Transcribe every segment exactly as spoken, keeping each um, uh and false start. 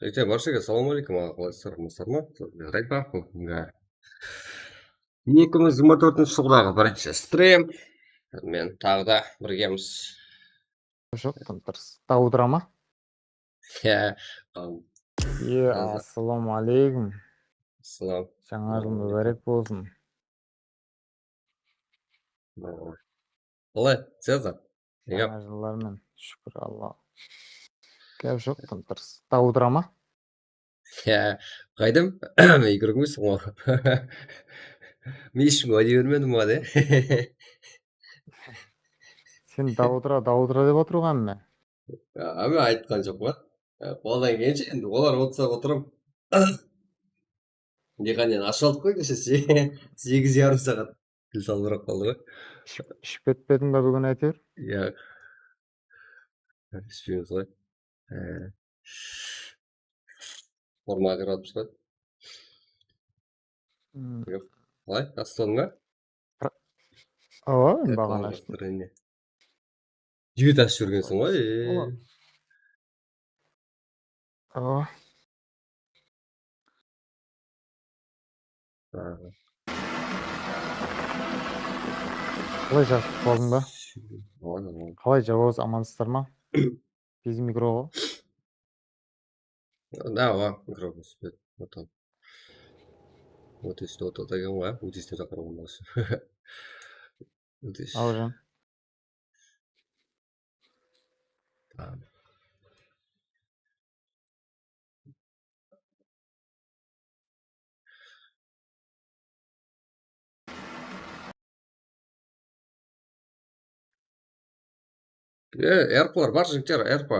Eke, barshege assalawma aleykum, aǵa, qalaysızlar, amансızlar ma? Jaraydı ma? Eki mıń jigirma tórtinshi jıldaǵı birinshi strim. Men taǵı da birgemiz. Joq, tım-tırıs. Dawıdıra ma? Ya, al. Ye, taza. Assalawma aleykum. Assalam. Jańa jıl múbárek bolsın. Qalay, Sezar? Jańa jıllar menen, shúkir Alla. Gáp joq, tım-tırıs. Dawıdıra ma? Ya, qaydım? Úyge kirmeysiz ǵoy. Men eshkimge wáde bermedim ǵoy, de. Sen dawıdıra, dawıdıra dep otırǵanın ba? Ya, men aytqan joqpan. Ya, qoldan kelgenshe endi olar otırsa otıram. Diyqannan ashıp aldıq ǵoy keshe se-, segiz yarım saat. Til salbırap qaldı ǵoy. Iship, iship ketpediń be búgin áytewir? Yoq. Ispeymiz ǵoy. Há. Formaǵa kirip atırmız ǵoy. Hmm. Yoq. Qalay, Aslan ba? Awa, men baǵana ashtım. Jigit ashıp júrgensiń ǵoy. Awa. Awa. Awa. Qalay, jaqsı, qaldıń ba? Awa, awa. Qalay, Jawaz, amansızlar ma? Biz mikro ǵo. Da, awa, mikro spet. Otan. Ótishti otada eken ǵoy, ótishti jaqırıp almaǵısh. Ótish. Awa, jan. Amin. E, erplar bar, jigitler, erpa.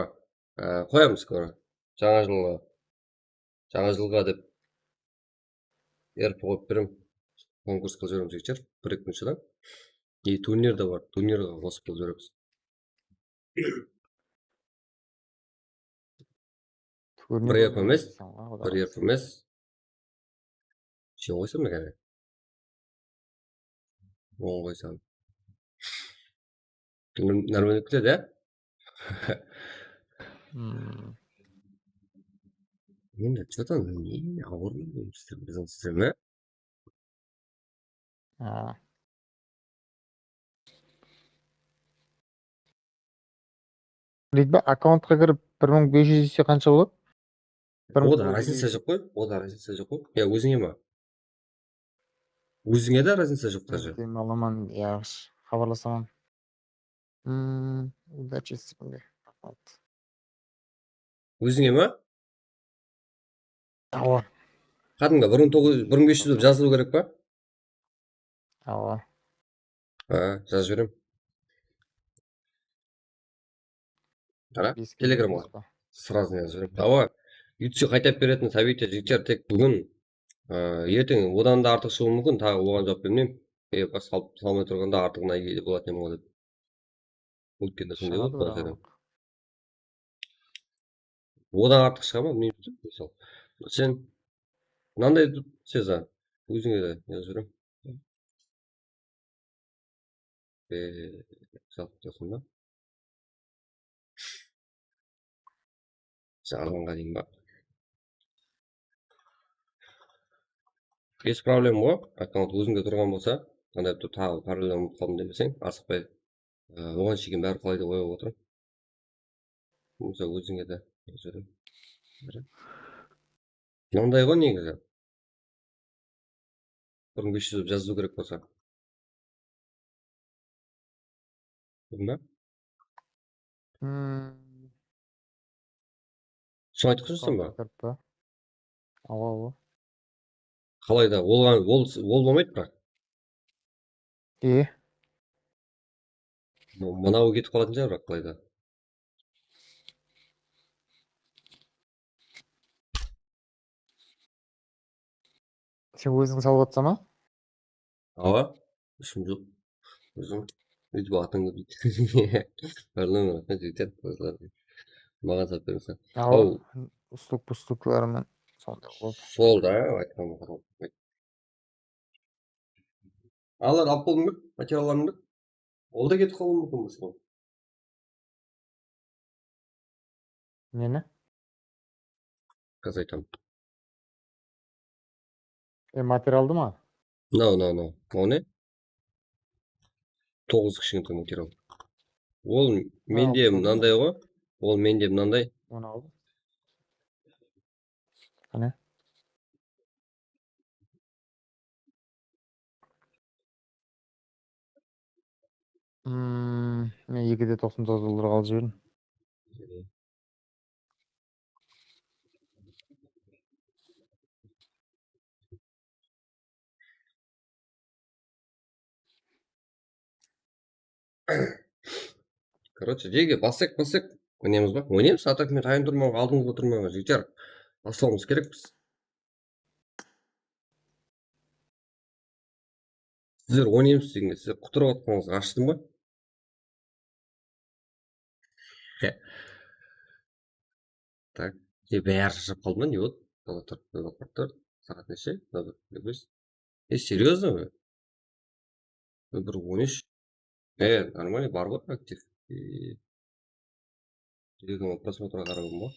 E, qoyamız skoro. Jańa jılǵa, jańa jılǵa dep erpa qoyıp berem. Konkurs qılıp jiberemiz, jigitler. Bir-eki minut shıdań. E, turnir de bar. Turnirge qosıp qılıp jiberemiz. Bir erpa emes, bir erpa emes. Jep qoysam da kene. Oń qoysam. Nármenlikte de. Hmm. Endi что-то ne awır bizdiń sistema. Ha. Deydi ba, akkauntqa kirip bir mıń bes júz ese qansha boladı? Bir mıń bes júz. O da raznica joq qoy, o da raznica joq qoy. Ya, ózińe ma? Ózińe de raznica joq даже. Dem alaman, yaxshi, xabarlasaman. Hmm, udachi sizge. Raxmat. Ózińe ma? Awa. Qádimgi bir mıń toǵız júz, bir mıń bes júz dep jazılıw kerek pa? Awa. Ha, jazıp jiberem. Qara, Telegramǵa. Srazı jazıp jiberem. Awa, YouTube qaytap beretin, sabiyte, jigitler, tek búgin, ı, erteń odan da artıq shıǵıwı múmkin, taǵı oǵan juwap bermeymen. E, bas-, sal-, salmay turǵanda artıǵına iye bolatın edim ǵoy dep. Ótkende sonday boldı, biraq. Odan artıq shıǵa ma, bilmeymiz da, mısal. Sen mınanday, Seza, ózińe de jazıp jiberem. E, jazıp turasıń ba? Jaǵanǵa deyin ba? Bes problem ǵoy, akkaunt ózińde turǵan bolsa, qanday bir taǵı parallel bolıp qaldım demeseń, asıqpay, e, oǵan shekem bári qalayda oyap otırıń. Bolsa ózińe de. Mınanday ǵoy negizi. Bir mıń bes júz dep jazıw kerek bolsa. Bildim ba? Hmm. Sonı aytıp qoysań ba? Awa, awa. Qalayda, ol, ol, ol bolmaydı biraq. E? Mı-, mınawı ketip qalatın shıǵar, biraq qalayda. Sen óziń salıp atırsań ba? Awa, isim joq. Ózim. Óytip atıń deydi. Barlan raxmet, jigitler, qızlar. Maǵan salıp bermeseń. Awa, usluk-pusluklarıman sonday boldı. Sol da, aytqanım. Alar, alıp boldıń ba materiallarıńdı? Ol da ketip qalıwı múmkin, máselen. Neni? Házir aytamın. E, materialdı ma? No, no, no. O ne? Toǵız kishkentay material. Ol mende mınanday ǵoy. Ol mende mınanday. Onı al. Qáne. Hmm, men eki de toqsan toǵız dollar alıp jiberdim. Короче, jege bassaq, bassaq. Oynaymiz ba? Oynaymiz. A tak men tayın turman, aldıńızda turman, jigitler. Baslawımız kerekpiz. Sizler oynaymiz degende, sizler qutırıp atqanıńızǵa ashıdım ba? Tak. E, bári shashap qaldı ma, ne boldı? Qala tur, qoyıp tur. Saat neshe? Házir bes. E, серьёзно be? Bir on úsh. E, нормально, bar ǵoy aktiv. E, telegram prosmotrǵa qaraǵan ba?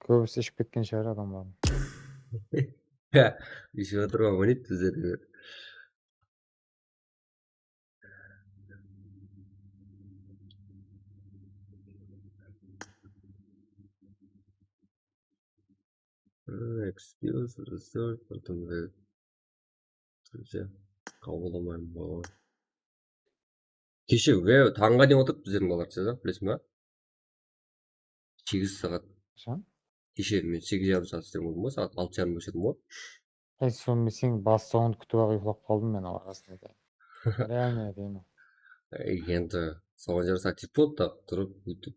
Kóbisi iship ketken shıǵar adamlardıń. Iship atır ǵoy, oynaydı bizlerge. Excuse, resort, потом the, друзья, qabıllamayman ǵoy. Keshe, e, tańǵa deyin otırıp bizlerdiń balalar, siz bilesiz be? Segiz saat. Qashan? Keshe men segiz jarım saat islep aldım ǵoy, saat altı jarım boshadım ǵoy. Ey, sonı bilseń, bas sońdı kútip-aq uyıqlap qaldım men, al, rasın aytayın. Realno aytayın. Ey, endi soǵan jarasa tiyip boldı da, turıp, óytip,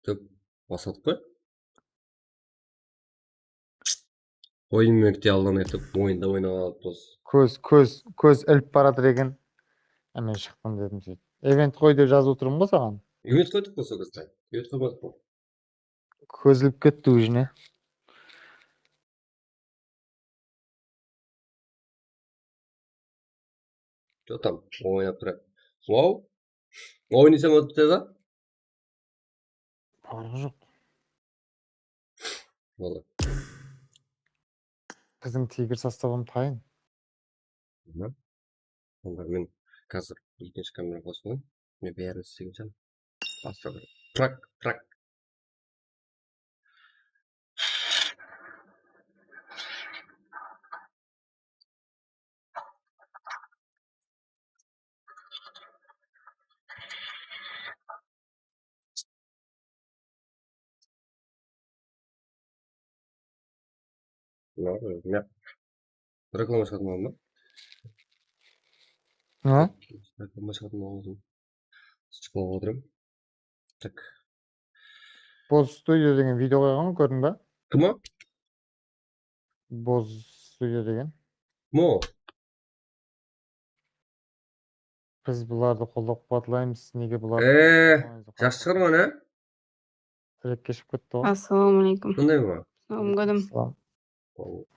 dep basladıq ǵoy. Oyın mekte aldan etip, oyında oynap alıp, dos. Kóz, kóz, kóz ilip baratır eken. Ámen shıqtım dedim sóytip. Event qoy dep jazıp otırmın ǵoy saǵan. Event qoydıq ǵoy sol gezde. Event qoymadıq pa? Kóz ilip ketti ózine. Joq, tam oynap tur. Wow. Oynaysam otırıp da. Parıǵı joq. Boldı. Biziń tigir sostavım tayın. Onda men házir ekinshi kamera qosıp alayın. Men bárin islegen shiyin. Bastı bir prak, prak. Reklama shıǵardım aldım. Ha? Reklama shıǵardım aldım. Sıçıp alıp otırım. Tak. Boz Studio degen video qoyǵan, kórdiń ba? Kim o? Boz Studio degen. Kim o? Biz bulardı qollap-quwatlaymız. Nege bulardı qollap-quwatlaymız? Ee, jaqsı shıǵarǵan, á? Rekke shıǵıp ketti ǵoy. Assalawma aleykum. Qanday bar? Assalawma aleykum. Assalam.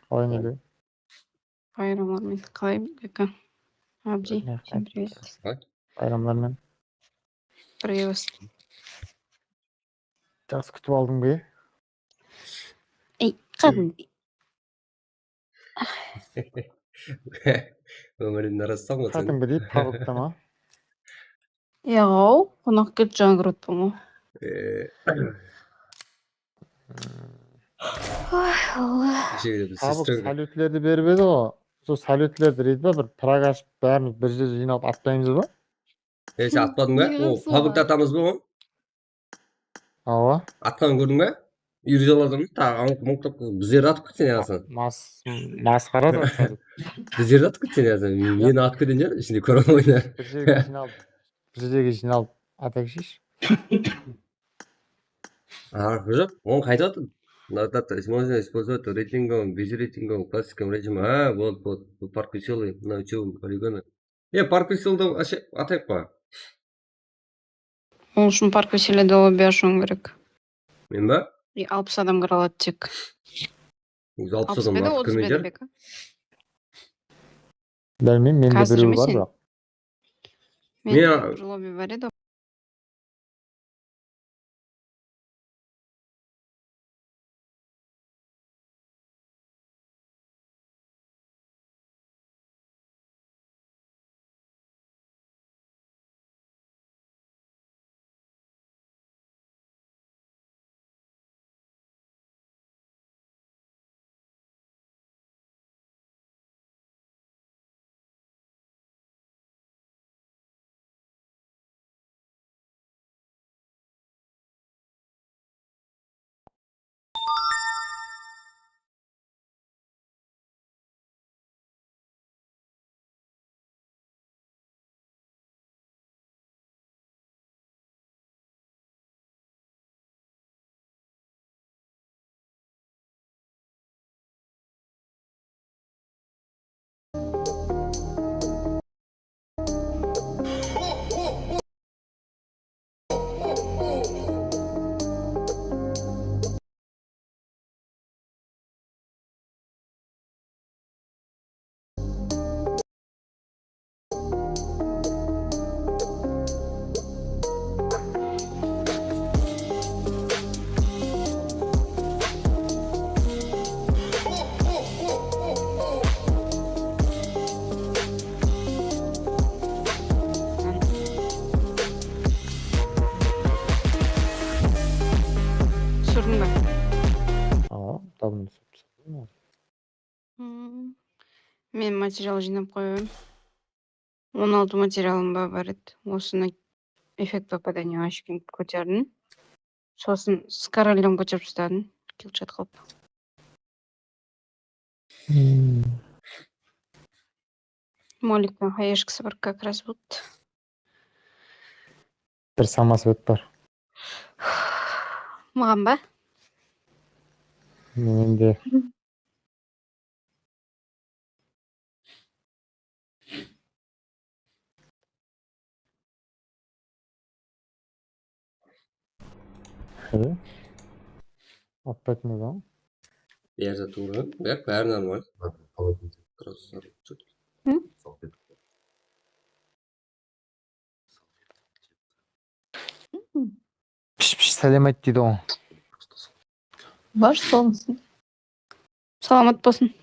Qalay, nege? Bayramlar menen. Qalay, Beka? Abdi, всем привет. Bayramlar menen. Привет. Jaqsı kútip aldıń be? Ey, qadın. Ómirimdi rastań ǵoy sen. Qádimgidey pabgta ma? Yaǵaw, qonaq ket, jańǵırıp atpan ǵoy. E, Ay, Alla. Keshegide biz Pabg sestren salютlerdi berip edi ǵoy. Sol salютlerdi deydi ba, bir prak ashıp, bárimiz bir jerde jıynalıp atpaymız ba? E, sen atpadıń ba? Nege O, sol pabgta atamız ba ǵoy? Awa. Atqanın kórdiń be? Úyirip alatırmız, taǵı ańlıqtap bizlerdi atıp ketseń, yaǵasın. Mas-, masqara da sadıp. Bizlerdi atıp ketseń, yaǵasın. Meni atıp ketken jer, ishinde kóre almaydı. Bir jerge jıynalıp, bir jerge jıynalıp ata ketsheyshi. Arqı joq, onı qaytıp atır. Надо использовать рейтинговом, без рейтинговом, классическом режиме. Ha, вот, вот, bu park весёлый, mına úshew poligonı. E, park весёлыйdı atayıq pa? Onıń ushın park весёлыйdı lobbi ashıwıń kerek. Men ba? E, alpıs adam kire aladı tek. Ózi alpıs adam atıp kirmey jer. Bilmeymen, mende birew bar, biraq. Mende bir lobbi bar edi. Túsirdiń be? Aa, tabın túsirip tasladım. Hmm. Men material jıynap qoyayın. On altı materialım ba bar edi. Osını Effekt попадания очки kóterdim. Sosın с королем kóterip tasladım. Killshot qılıp. Hmm. Molikten haeshkisi bar как раз вот. Bir saması bót bar. Maǵan ba? Mende. Hı? Opet ne lan? Beri de tuwrı. Beri, beri normal. Просто Hı? Pish pish sálem ayt deydi ǵoy. Bar sol. Salamat bolsın.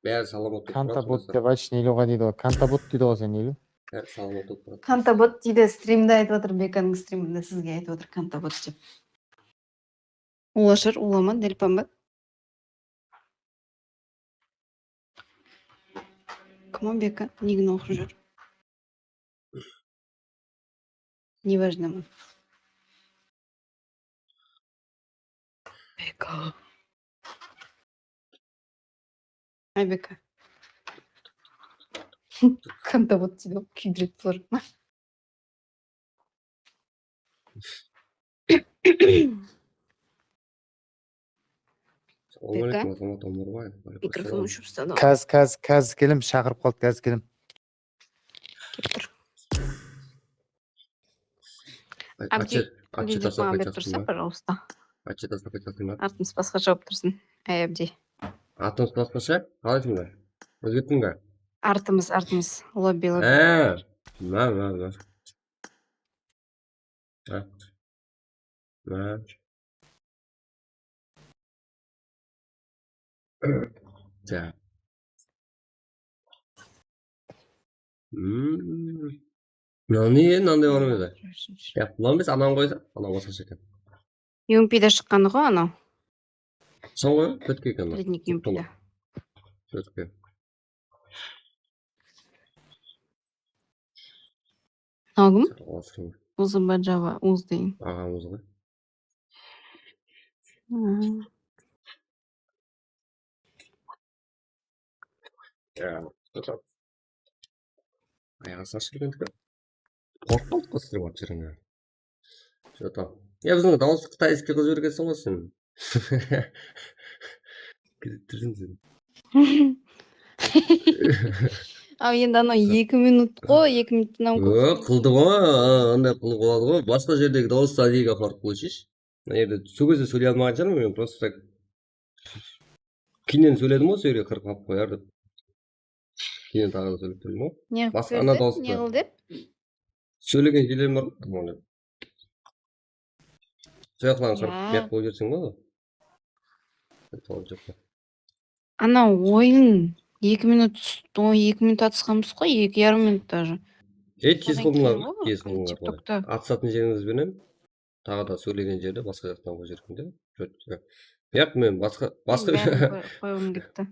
Beri salamat bolıp Kanta turadı, bot sońsı. Dep aytshı, Neyluǵa deydi ǵoy. Kanta bot deydi ǵoy sen, Neylu. Beri salamat bolıp turadı. Kanta bot deydi, strimde aytıp atır, Bekanıń striminde sizge aytıp atır Kanta bot dep. Uwlashar, uwlama, delpan ba? Come on, Beka, negin oqıp júr? Неважно. Beka. Ay, Beka. Kanta bot deydi, kúydiredi bular. Salawma aleykum, Azamat Omarbay. Mikrofon ushıp usladı. Kaz, Kaz, Kaz kelim shaqırıp qaldı, Kaz kelim. Kelip tur. Ay, Abdi, Atche, Atche lidi taslap maǵan berip qaytapsın tursa, ba? Пожалуйста. Atche taslap qaytapsın ba? Artımız basqasha bolıp tursın. Ay, Abdi. Atımız basqasha? Qalaysıń ba? Ózgerttiń ba? Artımız, artımız. Lobby, lobby. Há, ma, ma, ma. Há. Ma. Ja. Hmm. Mınaw ne, mınanday bar edi? Ya, mınaw emes, ananı qoysa, anaw basqasha eken. Yumpi de shıqqandı ǵoy anaw. Soń ǵoy, tórtke eken. Prednik Yumpi de. Tórtke. Mınaw kim? Asırma. Uzıbajava, Uz deyin. Aǵamız ǵoy. Hmm. Ya, ayaǵı sashırgendiki. Qorqıp qaldı ǵoy, sırıp atırıp. Что там? Ya, biziń dawıstı qıtayskiy qılıp jibergensiń ǵoy sen. Kúlip tursań sen. Al, endi anaw eki minut ǵoy, eki minuttan Ö, qıldı ǵoy, a, anday qılıp qaladı ǵoy. Basqa jerdegi dawıstı ádiyi aparıp qoyshısh. Mına jerde sol gezde sóyley almaǵan shıǵarman, men просто так. Keyninen sóyledim ǵoy, sol jerge qırqıp alıp qoyar dep. Keyin taǵı da sóylep turdım ǵoy. Ne qılıp Basqa berdi? ana dawıstı. Ne qıl dep? Sóylegen jerlerim bar ǵoy. Soyaqlarıń qırıp, Ya. mıyaq qoyıp jiberseń ǵoy. Tawıp júr. Ana oyın eki minut, o, eki minut atısqanbız ǵoy, eki yarım minut даже. E, tez qıldıńlar ǵoy, tez qıldıńlar ǵoy. TikTokta. Atısatın jerińiz benen. Taǵı da sóylegen jerde basqa jaqtan qoyıp jibergen de. Yaq, men basqa, basqa. Bárin qoy-, qoyǵım ketti.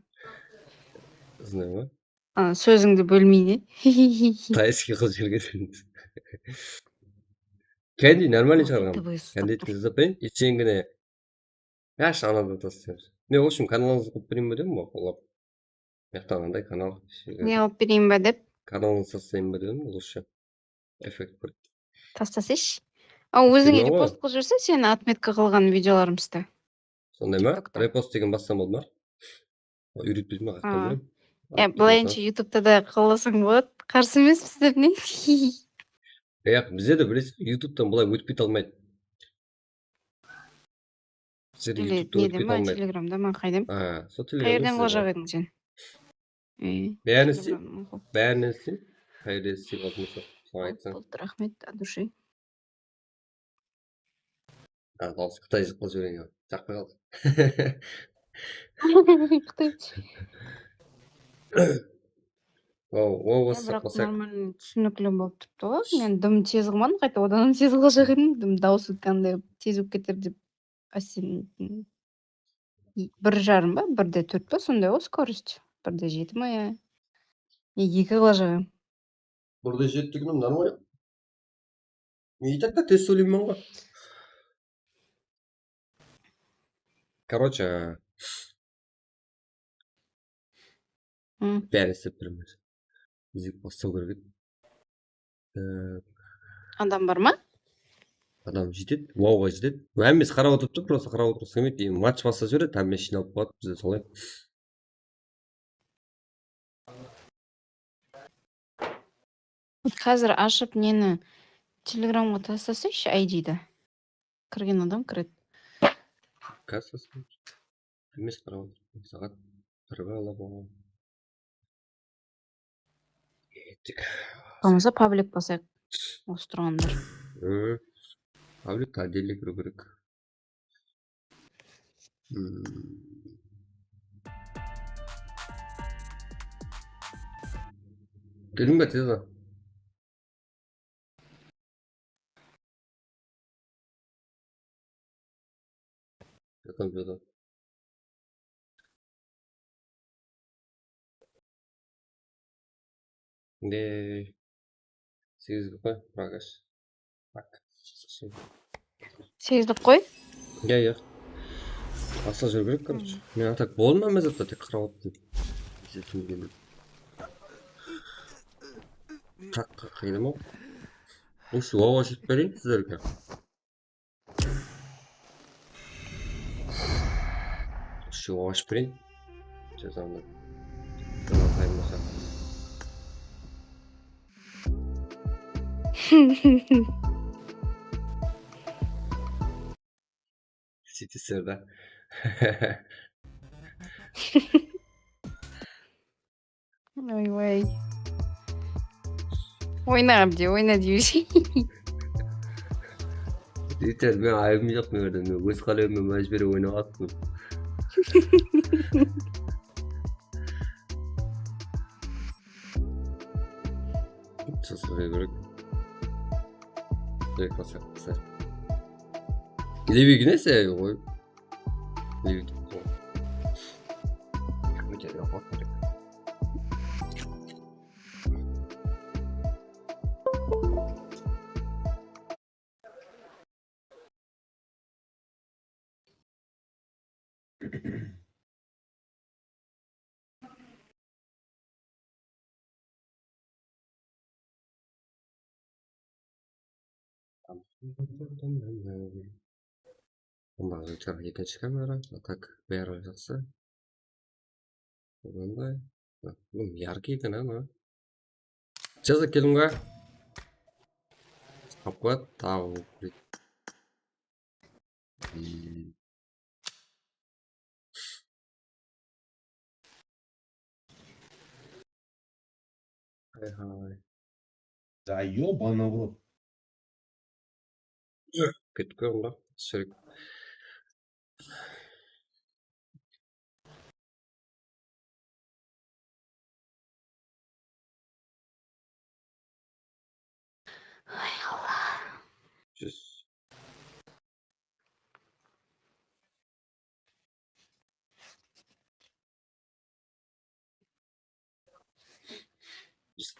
Знаю. A, sózińdi bólmey ne? Tayskiy qılıp jibergen. Kendi нормально shıǵarǵan. Kendi tizip tapayın. Sen gene. Yash anadan taslaymiz. Men, в общем, kanalıńızdı qılıp bereyin be dedim, maqullar. Mıyaqtan anday kanal. Ne qılıp bereyin be dep? Kanalıńızdı taslayın be dedim, лучше. Effekt bir. Taslasaysh. A, ózińe Taslayman ǵoy. Repost qılıp jiberse, seni отметка qılǵan videolarımızdı. Sonday ma? TikTokta. Repost degen bassam boladı ma? Úyretpeydi ma, Ha. qattan? Ya, bılayınsha YouTube'ta da qılsang boladı. Qarsı emespiz dep ne? Yaq, bizde de bilesiz, YouTube'tan bılay ótip kete almaydı. Bizde de Ele, YouTube'tan ótip nede kete ma, almaydı. Telegramda ma, qaydan? Ha, sol Telegram. Qayerden qılajaq ediń sen? E, Bárin isleyim. Telegramdan qıl. Bárin isleyim. Qayerden isleyim, atın soq. Soń aytsań. Boldı, raxmet, от души. Ha, dawıs qıtay qılıp jibergen. Jaqpay qaldı. Qıtay. Wow, wow, Ya, bassaq, biraq bassaq. Normal, túsinikli bolıp turıptı ǵoy. Men dım tez qılmadım, qayta odan hám tez qılajaq edim. Dım dawısı kanday tez bolıp keter dep. Ásten, bir jarım ba, bir de tórt pa, sonday ǵoy skorost. Bir de jeti ma, ya. E, eki qılajaq edim. Bir de jeti degeniń нормально. Neydi, tez sóyleymen ǵoy. Короче, bárin islep turman. Bizge baslaw kerek edi. Ee, Adam bar ma? Adam jetedi, uawǵa jetedi. Hámmesi qarap otırıptı, просто qarap otırǵısı kelmeydi. Match baslap jiberedi, hámmesi jıynalıp qaladı, bizde solay. Házir ashıp neni, Telegramǵa taslasayshı I D-di. Kirgen adam kiredi. Kassası. Hámmesi qarap otır. Saat bir bala bolǵan. Ettik. Bolmasa pablik basayıq. Osı turǵanlar. Hı. Pablik otdelli kiriw kerek. Hmm. Keldiń be, tez ol. Jatam, jatam. Ne? Segizlik qoy, Pragash. Tak. Segizlik qoy? Ya, ya. Asla júriw kerek, короче. Men atak boldım, men zatta tek qarap otırdım. Izletim geldi. Tak, qıyınım-aw. Usı uawǵa jetip bereyin sizlerge. Usı uawǵa jetip bereyin. Jazamdı. Jazam qayılmasa. Siti sırda. Oy, oy. Oyna, Abdi, oyna deyushi. Yeter, men ayıbım joq, men óz qálewime májbúriy oynap atırman. Sızǵıra berek. Direkt basaq, basaq. Levigine se, oy. Levig. Kommentariyge qoyıp berek. Bundaǵı ekinshi kamera, a tak bári jaqsı. Bunday. Bunıń yarkıy eken, a, mına. Jaza keliń ǵoy. Обхват, taw. Hay, hay. Да ёбана в рот. Ketip kóriń da, sherek. Ay, Alla. Júz.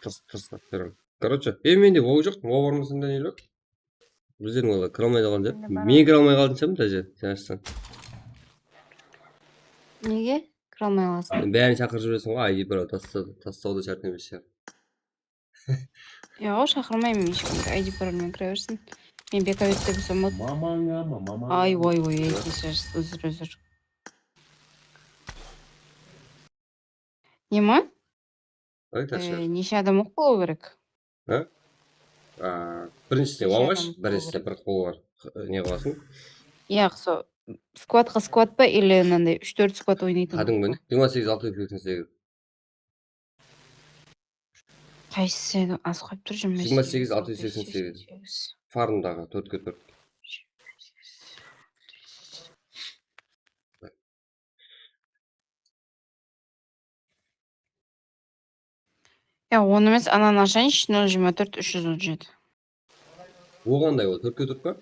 Tırıs, tırıs, tırıs. Короче, e, mende wow joq, wow barmasın da ne yok. Bizden olar kira almay qalǵan dep. Men kira almay qaldım, sen, dáje, sen ashsań. Nege? Kira almay qalasıń. Bárin shaqırıp jibereseń ǵoy, I D parol tasta-, tastawda shárt emes shıǵar. Yoq, shaqırmayman eshkimdi, I D parolmen kire bersin. Men bekabette bolsam boldı. Mamańa ma, mamańa. Ay, oy, oy, oy, keshirersiz, uzr, uzr. Neme? Ay, tashkent. E, neshe adam oq bolıw kerek? Ha? A, birinshisine alǵash, birinshisine bir qol bar. Ne qılasıń? Yaq, so, skvadqa skvad pa, ili mınanday úsh-tórt skvad oynaytuǵın? Qádimgi, jigirma segiz, altı júz seksen segiz. Qaysısı edi? Azıp qalıp tur, jigirma segiz, altı júz seksen segiz. Farmdaǵı tórtke tórt. Ya, onı emes, ananı ashayınshı, nol jigirma tórt, úsh júz on jeti. O qanday ol, tórtke tórt pa?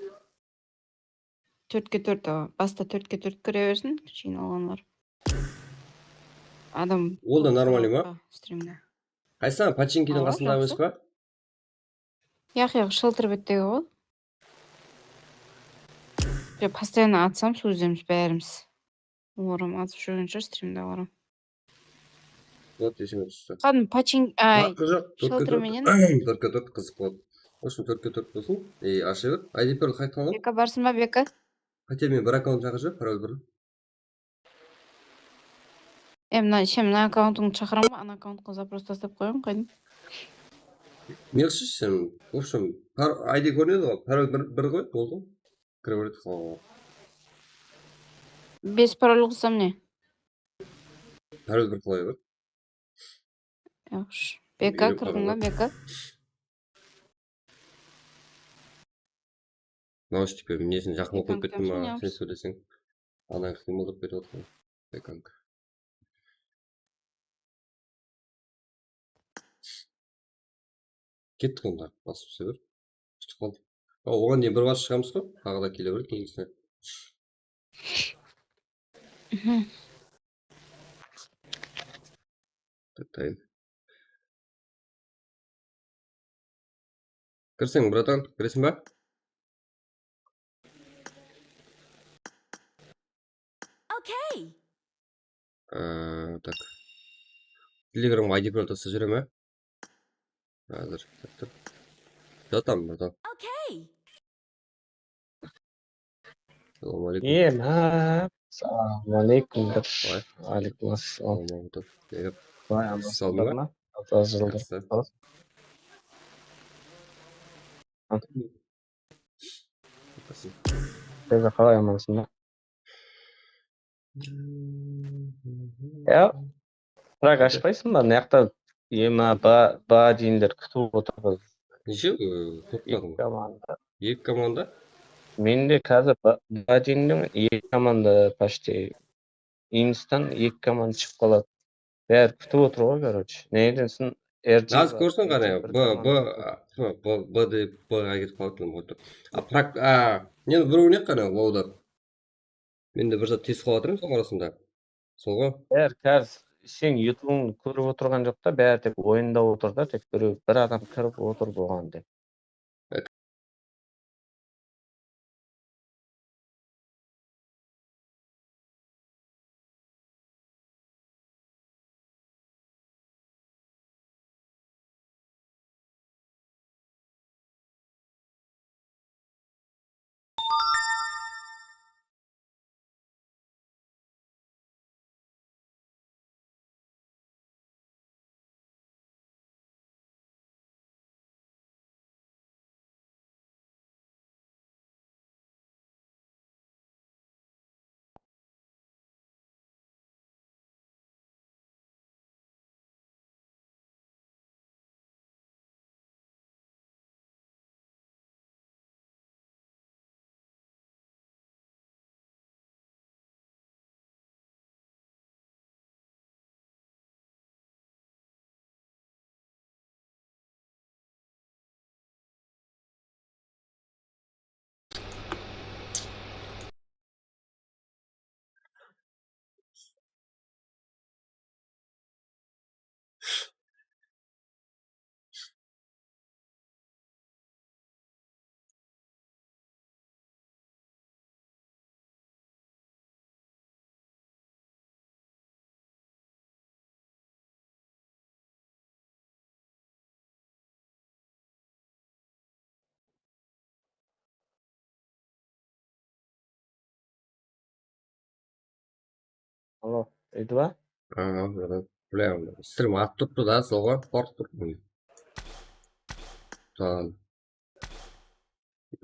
Tórtke tórt, awa. Basta tórtke tórt kire bersin, jıynalǵanlar. Adam. Ol da normalnıy ma? Strimde. Qaysı, Pachinkiniń qasında emes pa? Yaq, yaq, shıltır bettegi ǵoy. Postoyanno atsam, sózlemiz bárimiz. Olar hám atıp júrgen shıǵar, strimde olar hám. Вот, esime tústi. Qádimgi pachin, ay, Haqqı joq, tórtke shelter tórt. Menen. Tórtke tórt qızıq boladı. Osın tórtke tórt bolsın. E, asha ber. I D Pearl qaytqan ǵoy. Beka, barsın ba, Beka? Háte men bir akkaunt shaqırıp jiber, parol bir. E, mına, sen mına akkauntıńdı shaqıraman ba? Ana akkauntqa запрос taslap qoyaman, qaydan? Ne qılsın sen? В общем, par-, I D kórinedi ǵoy, parol bir, bir qoy, boldı. Kire beredi, qalǵanı. Bes parol qılsam ne? Parol bir qoya ber. Yaqshı. Beka, Uyrenip kirdiń ba, qalaman. Beka? Naushnikler minesin jaqınlap qoyıp Bekańka kettim ma? mınaw. Sen sóyleseń. Anań qıymıldap ketip atır. Bekańka. Kettik onda, basıp jiberiń. Kútip qaldıq. A, oǵan deyin bir basıp shıǵamız ǵoy, taǵı da kele beredi keyinsine. Mhm. Toqtayın. Kirseń, bratan, kiresiń ba? Okay. Ee, tak. Telegramǵa I D parol taslap jiberemen. Házir. Jatam, bratan. Okay. Assalawma aleykum. Em, ha, assalawma aleykum dep. Vay. Aleykum assalam. Assalawma aleykum. Yep. Vay, Saldım amansızlar ba? ma? Otız jıldır. Jaqsı. Siz qalay, amansız ba? Ya, Prak, ashpaysań ba? Mına jaqta ema ba, ba deyinler kútip otır. Neshe, e, toqtadım. Eki komanda. Eki komanda? Mende házir ba, ba deyinler eki komanda почти. Instan eki komanda shıǵıp qaladı. Bári kútip otır ǵoy, короче. Neden soń R G Házir bar, kórseń qáne, bir B, B, komanda. B, B, B dep, B ga ketip qalıp turım qoydı. A, prak, a, endi bir oynayıq qáne, lowda. Men de bir zat tez qılıp atırman soń arasında. Sol ǵoy. Bári házir sen YouTube'ıńdı kórip otırǵan joq ta, bári tek oyında otır da, tek birew, bir adam kirip otır bolǵan dep. Alo, Eduard? Aha, bile, stream atıp turıptı da, soǵan qorqıp turıptım. Tamam.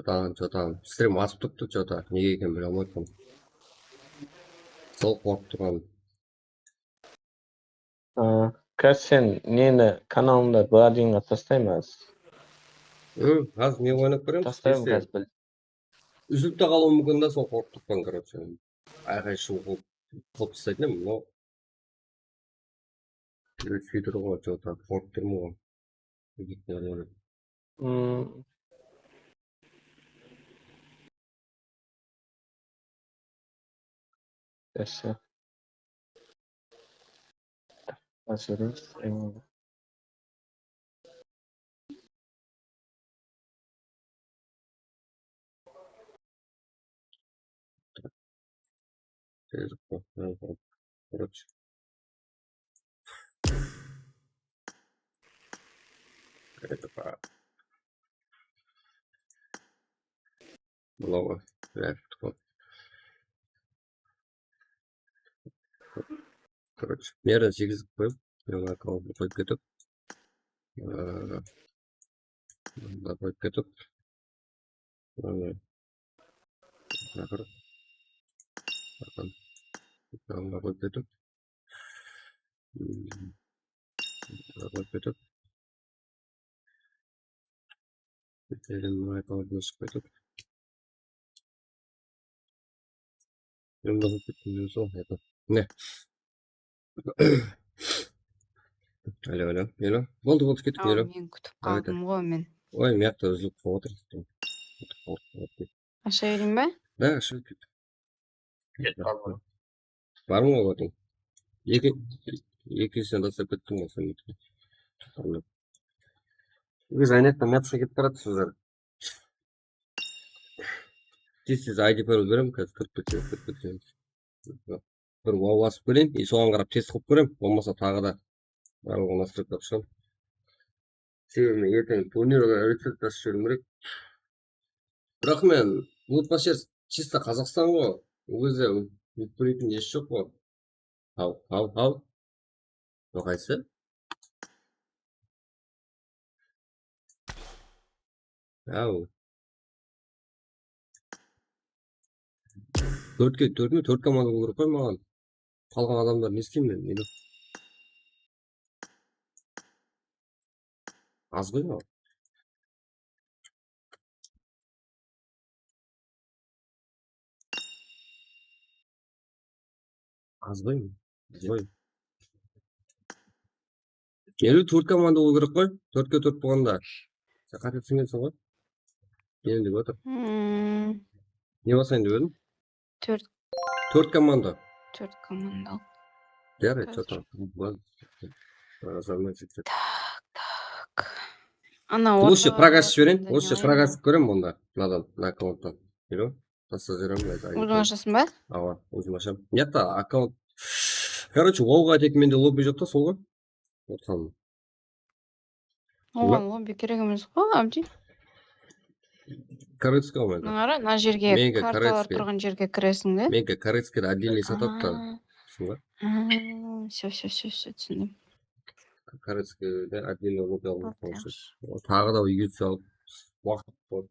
Tamam, tamam. Stream atıp turıptı, что-то. Nege ekenin bile almay atırman. Sol qorqıp turǵanım. Aa, Kás, sen neni kanalıńda bladinga tastaymız? Hı, házir ne oynap beremiz? Tastaymız Keste. Kás, bil. Úzilip te qalıwı múmkin da, sol qorqıp turıppan, короче. Ayqay-shuw qılıp, qılıp taslaytın edim, но. Úyretpey tur ǵoy, что-то qorqıp turman ǵoy. Hmm. Jaqsı. Házir, em, Короче. Это по- Мынау, ya, вот. Короче, mına jerden segiz qoyıp, mına akkauntın qoyıp ketip, ıı, mına qoyıp ketip, ıı, mına qara. Mına qoyıp ketip, ım, mına qoyıp ketip, Eterim mına akkauntına shıǵıp ketip. Men buzıp kettim, sol, eto. Ne? Alo, alo, alo. Boldı, boldı, kettik, alo. Aw, men kútip qaldım ǵoy, men. Oy, mıyaqta úzilip qalıp atır. Asha bereyim ba? Da, ashıp ket. Barmı ǵoy, otıń? Eki, ekisinden taslap kettim ǵoy, sen. Biz aynaqta mıyaqqa ketip baratırmız. Tez-tez I D parol beremen, házir kirip ketseń, kirip ketseń. Bir wow basıp kóreyin, e, soǵan qarap test qılıp kóremen, bolmasa taǵı da barlıq nastroykalar shıǵaman. Sebebi men erteń turnirge recept tashıp jiberim kerek. Biraq men Loot Masters чисто Qazaqstan ǵoy. Ol gezde úlip bileytuǵın hesh joq ǵoy. Haw, haw, haw. Noqaysı? Haw. Tórtke, tórtme, tórt komanda bolıw kerek ǵoy maǵan. Qalǵan adamlar ne isleymen men? Nede? Az ǵoy mınaw. Az ǵoy. Az ǵoy. Eliw tórt komanda bolıw kerek ǵoy. Tórtke tórt bolǵanda. Sen qáte túsingenseń ǵoy. Endi otır. Hmm. Ne basayın dep edim? Tórt. Tórt komanda. Tórt komanda. Yaraydı, что там? Tak, tak. Ana, lучше proga ashıp jibereyin. Lучше proga ashıp kóreyin onda. Mınadan, mına akkaunttan. Taslap jibereyin, men aytayın. Óziń ashasań ba? Awa, ózim ashaman. Mıyaqta akkaunt. Короче, owǵa tek mende lobbi joq ta, sol ǵoy. Otırǵanım. Oǵan lobbi kerek emes ǵoy, Abdi. Korotskiy ǵoy mende. Mına qara, mına jerge, kartalar turǵan jerge kiresiń de. Meniki Korotskiydi отдельный satadı da. Aha. Túsindiń ba? Aha, всё, всё, всё, всё, túsindim. Korotskiyde отдельный lobbi alıp. Taǵı da úyge túsip alıp, waqıt bolıp.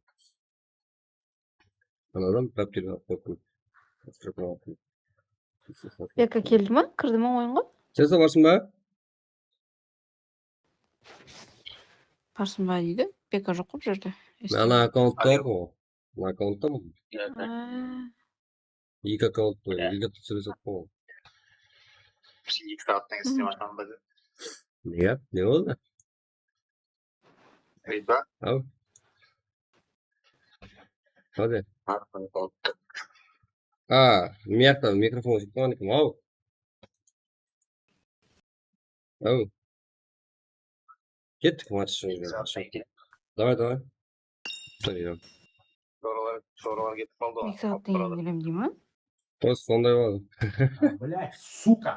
Anadan dapterge alıp qoyıptım. Beka keldi ma? Kirdi ma oyınǵa? Sen sağ barsıń ba? Barsıń ba deydi. Beka joq ǵoy bul jerde. Ana akkaunt bar ǵoy. Mına akkauntta mı? Eki akkaunt qoy. Eki akkaunt sóylesip qoy. Eki saattan keyin istem aşaman ba dep. Ne, ne boldı? Aytpa. Aw. Hadi. A, mıyaqta mikrofon jıqpan eken. Aw. Aw. Kettik, match. Davay, davay. Sorry. Soralar, soralar ketip qaldı ǵoy. Eki saattan keyin kelem dey ma? Просто sonday boldı. Блядь, сука.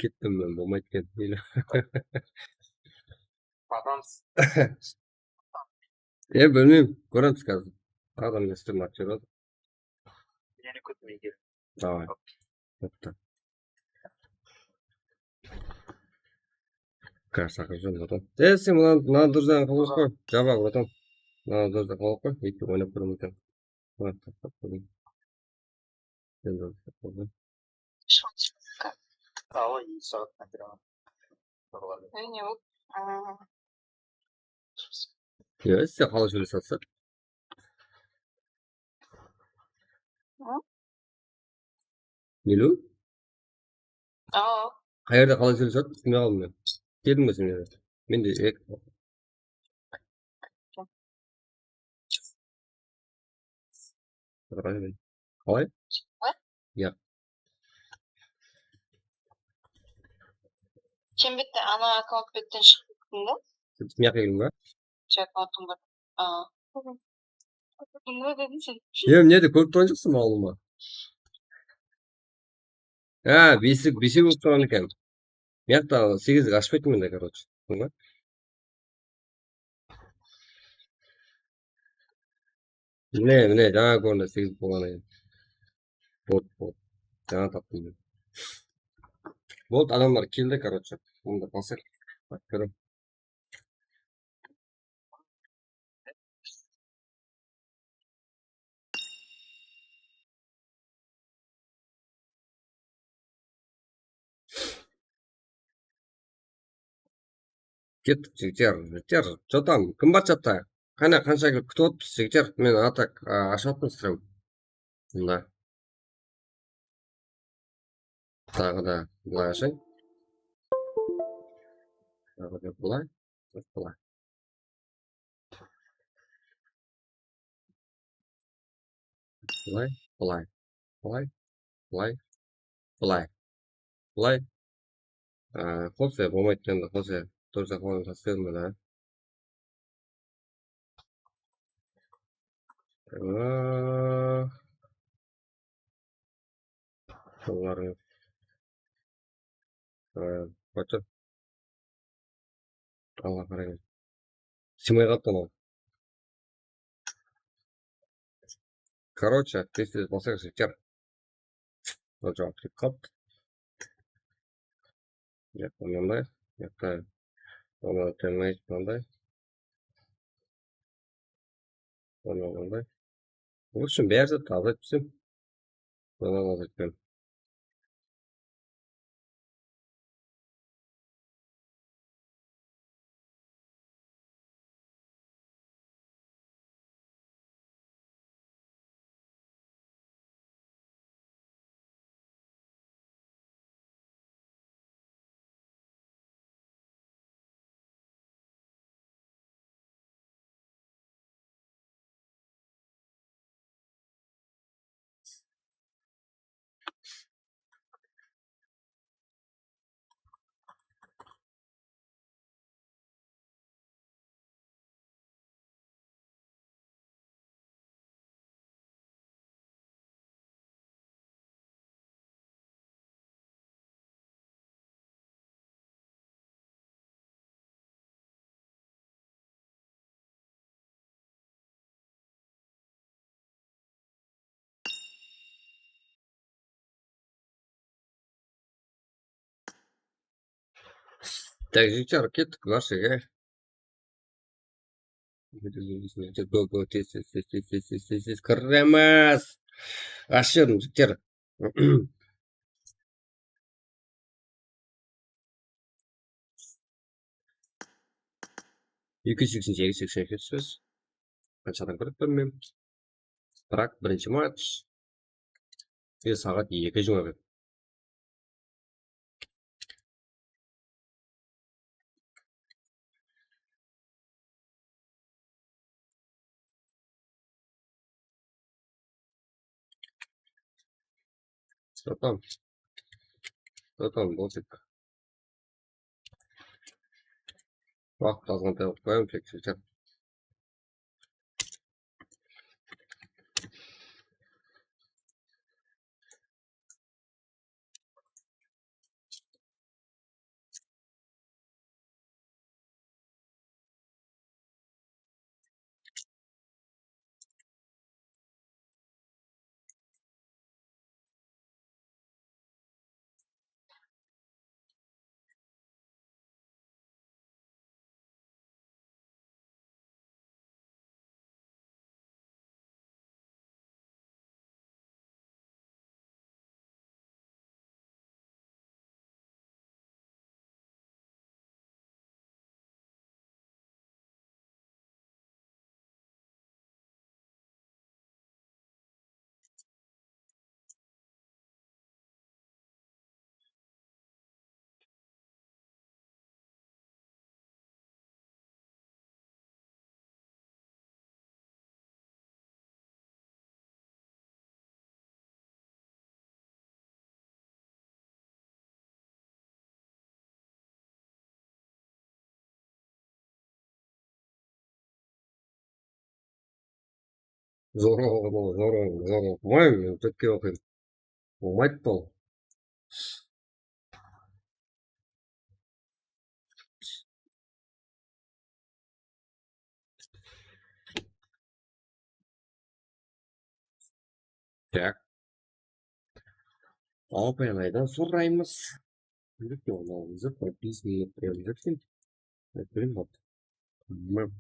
Kettim men, bolmaydı eken. Batamız. E, bilmeyim, kóremiz házir. Adam ne istem atır. Meni kút, men kelip. Davay. Bitti. Kar shaqırıp júr, bratan. E, sen mına, mına durzaǵan qılıp qoy. Jaba, bratan. Mına durzaǵan qılıp qoy. Eki oynap kóremiz. Mına, tap, tap, tap. Endi tap, tap. Awa, eki saattan kiraman. Әрине, ол, а, Ya, sizde qalay sóylesip atsa? Hı? Nelu? Aa. Qayerde qalay sóylesip atsa, túsinbey qaldım men. Keldiń be sen mende? Mende ek. Qalay? Ǵoy? Ya. Sen bitta ana akkaunt betten shıǵıp kettiń da? Sen mıyaqqa keldiń ba? Shu akkauntıń bar. Aa. Kórdiń ba dedim sen. Ya, mına jerde kórip turǵan joqsań, mawlıma. Ha, besik, besik bolıp turǵan eken. Mıyaqta segizlik ashpaytın mende, короче. Tushındıń ba? Mine, mine, jańa kórindi, segiz bolǵan eken. Bot, bot. Jańa taptım men. Boldı, adamlar keldi, короче. Mında basır. Kórem. Kettik, jigitler, jigitler. Что там? Kim bar chatta? Qáne, qansha kútip otırmız, jigitler? Men a tak, a, ashıp atırman stream. Mında. Taǵı da bılay ashayın. Taǵı da bılay. Bılay. Bılay, bılay, bılay, bılay, bılay, bılay. Aa, Xose, bolmaydı endi, Xose. Durıs aqıwalın tasıp berme da. Aa, Bularıń, aa, qoydı. Alla qarań. Sıymay qalıptı anaw. Короче, tez-tez basayıq, jigitler. Mına jawap kelip qalıptı. Mıyaqta mınanday, mıyaqta mınaday, mınanday. Mına mınanday. В общем, bári zattı azaytıp tásem. Mınadan azaytıp berem. Так, jigitler, kettik Varshege. Go, go, tez, tez, tez, kiremiz. Ashırın, jigitler. Eki júz seksen segiz, seksen segiz. Qanshadan kirip bilmeymen. Biraq birinshi match. E, saat eki jigirma bir. Что там? Что там, Балтик? Waqıt azǵantay qılıp qoyayın, tek shekter. Zor, zor, zor, zor oqımayman men, tótke oqıyman. Bolmaydı bul. Так. Apayalaydan soraymız. Yurek yollarımızı подписывать etip. Bilmem.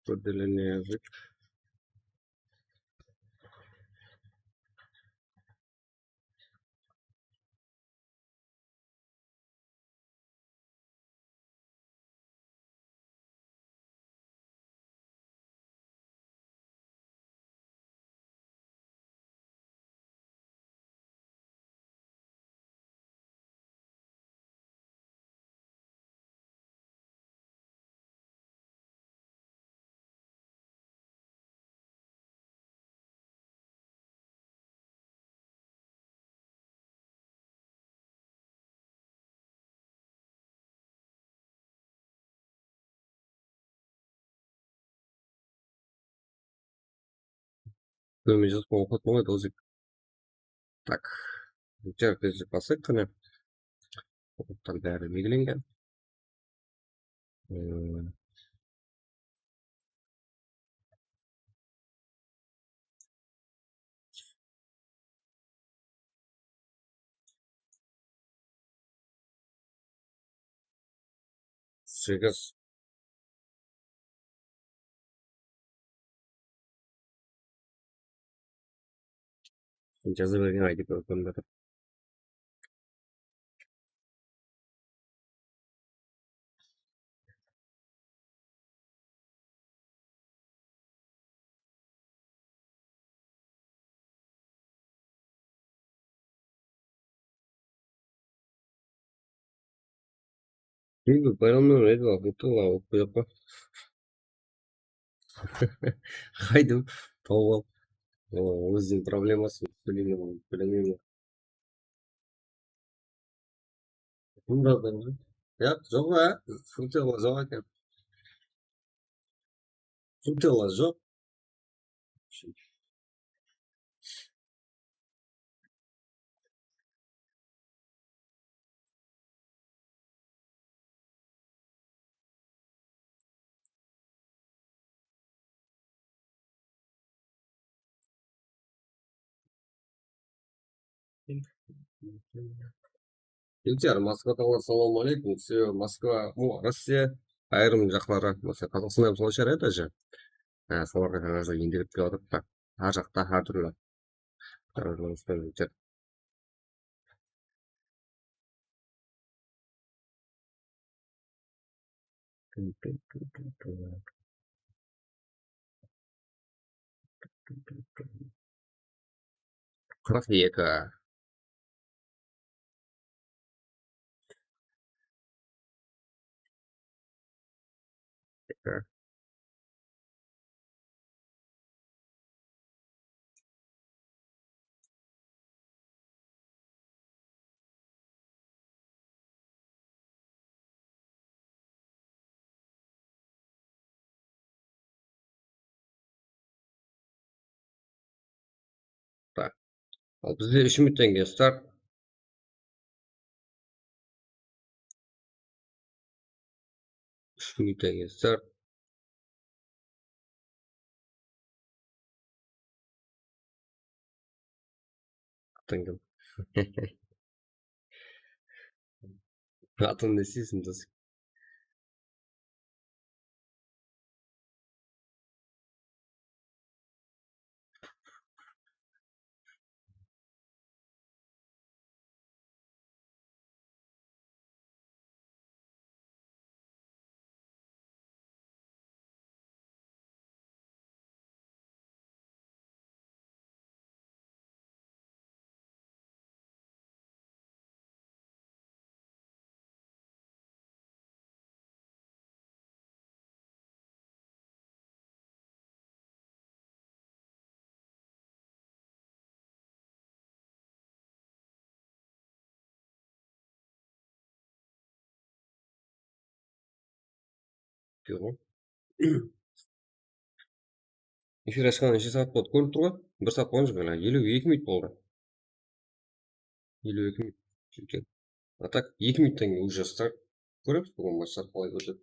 Kórdelenedik. Kómejez qońıqat bolmaydı, Ozek. Так. Jigitler, tezlik baslayıq qáne. Qońıqlar bári belgilengen. Ee, Segiz. Jaza bergen aytıp ótpem. Biybil, bayramnan edi, butınlay alıp qoyaq pa? Qaydım, tawıp al. O, óziniń probleması, bilmeymen, bilmeymen. Bunlardan ya, joq, ya, sutela joq eken. Sutela joq. Jigitler, Moskvadaǵılar, salawma aleykum. Sebebi Moskva, o, Rossiya, ayırım jaqları, mesela Qazaqstanda hám solay shıǵar, ya, daje. Há, solarǵa házir endirilip kelyatır da. Hár jaqta hár túrli. Qırq eki. Tak. Al bizde úsh minuttan keyin start. Kúni tángir start. Atın kim? Atın ne isteysiń, dos? Efir ashqanına neshe saat boldı? Kórinip tur ǵoy. Bir saat bolǵan joq, ele eliw eki minut boldı. Eliw eki minut. Shúrken. A tak, eki minuttan keyin уже start. Kóremiz, búgin maçlar qalay ótedi.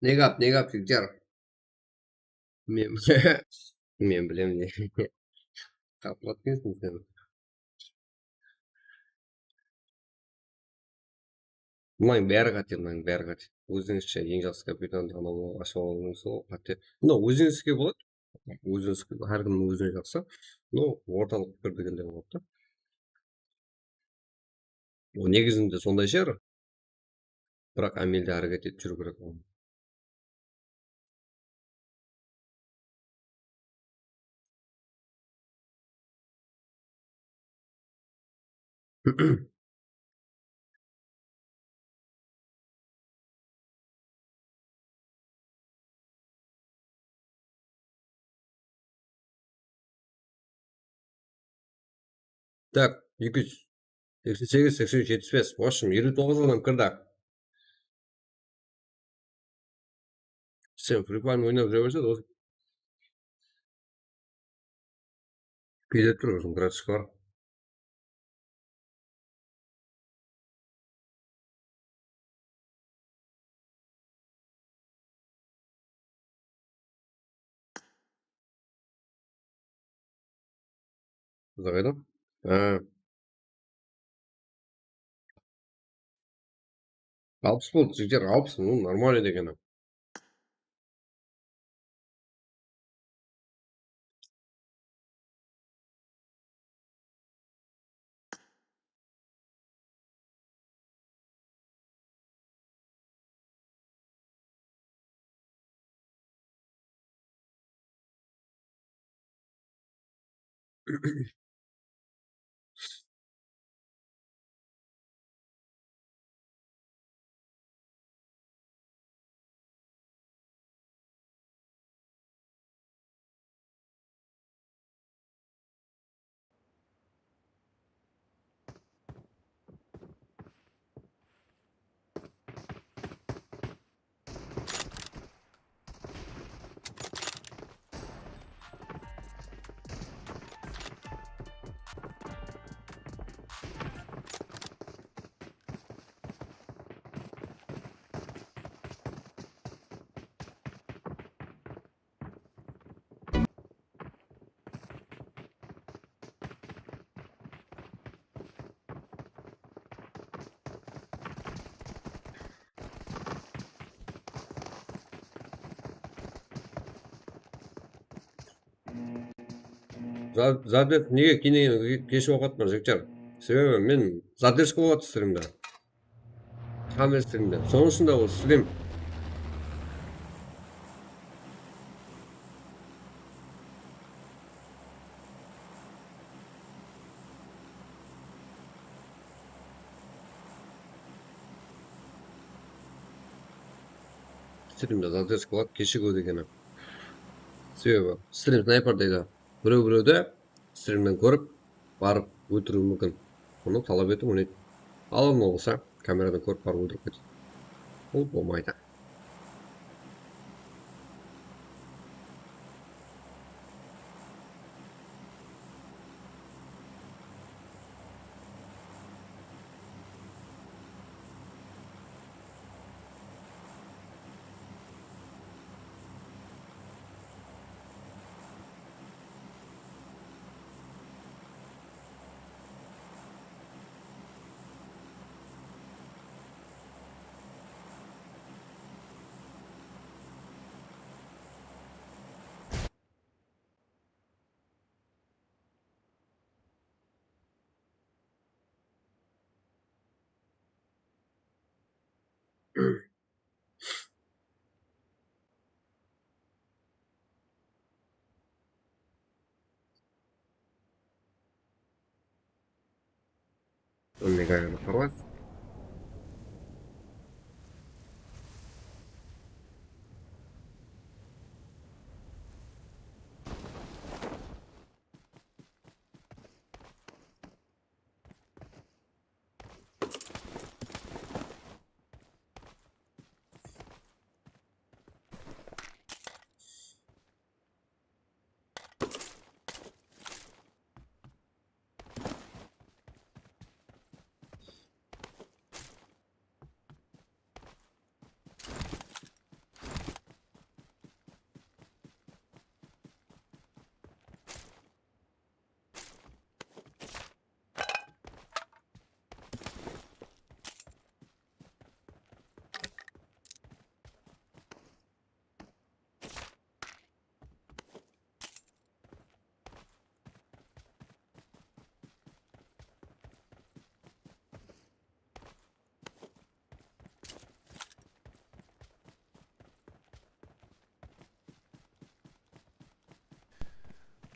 Ne gáp, ne gáp, jigitler? Men, men bilem ne. Qaplat kelsin sen. Mınań bári qáte, mınań bári qáte. Ózińizshe eń jaqsı kompyuterdi anaw ashıp alıwıńız qáte. No, ózińizdiki boladı. Ózińizdiki, hár kimniń ózine jaqsı. No, ortalıq pikir degende boladı da. Ol negizinde sonday shıǵar. Biraq ámelde háreket etip júriw kerek oǵan. Tak, eki júz seksen segiz, seksen úsh, jetpis bes. В общем, eliw toǵız adam kirdi. Sen Free Fire oynap júre berse, dosım. Kede tur, ózim gratis bar. Qızıq edi. Ha. Alpıs boldı, jigitler, alpıs, ну, нормально degeni. Za-, Zadep nege keyin keship oqıp atırman, jigitler? Sebebi men zadержка bolıp atır strimde. Hámme strimde. Sonıń ushın da ol strim. Strimde zadержка boladı, keshigip degeni. Sebebi strim snayper deydi. Birew-birewdi strimnen kórip, barıp óltiriwi múmkin. Bunı talap etiw óneydi. Al, bunı bolsa kameradan kórip barıp óltirip ketedi. Bul bolmaydı. Mega xabar.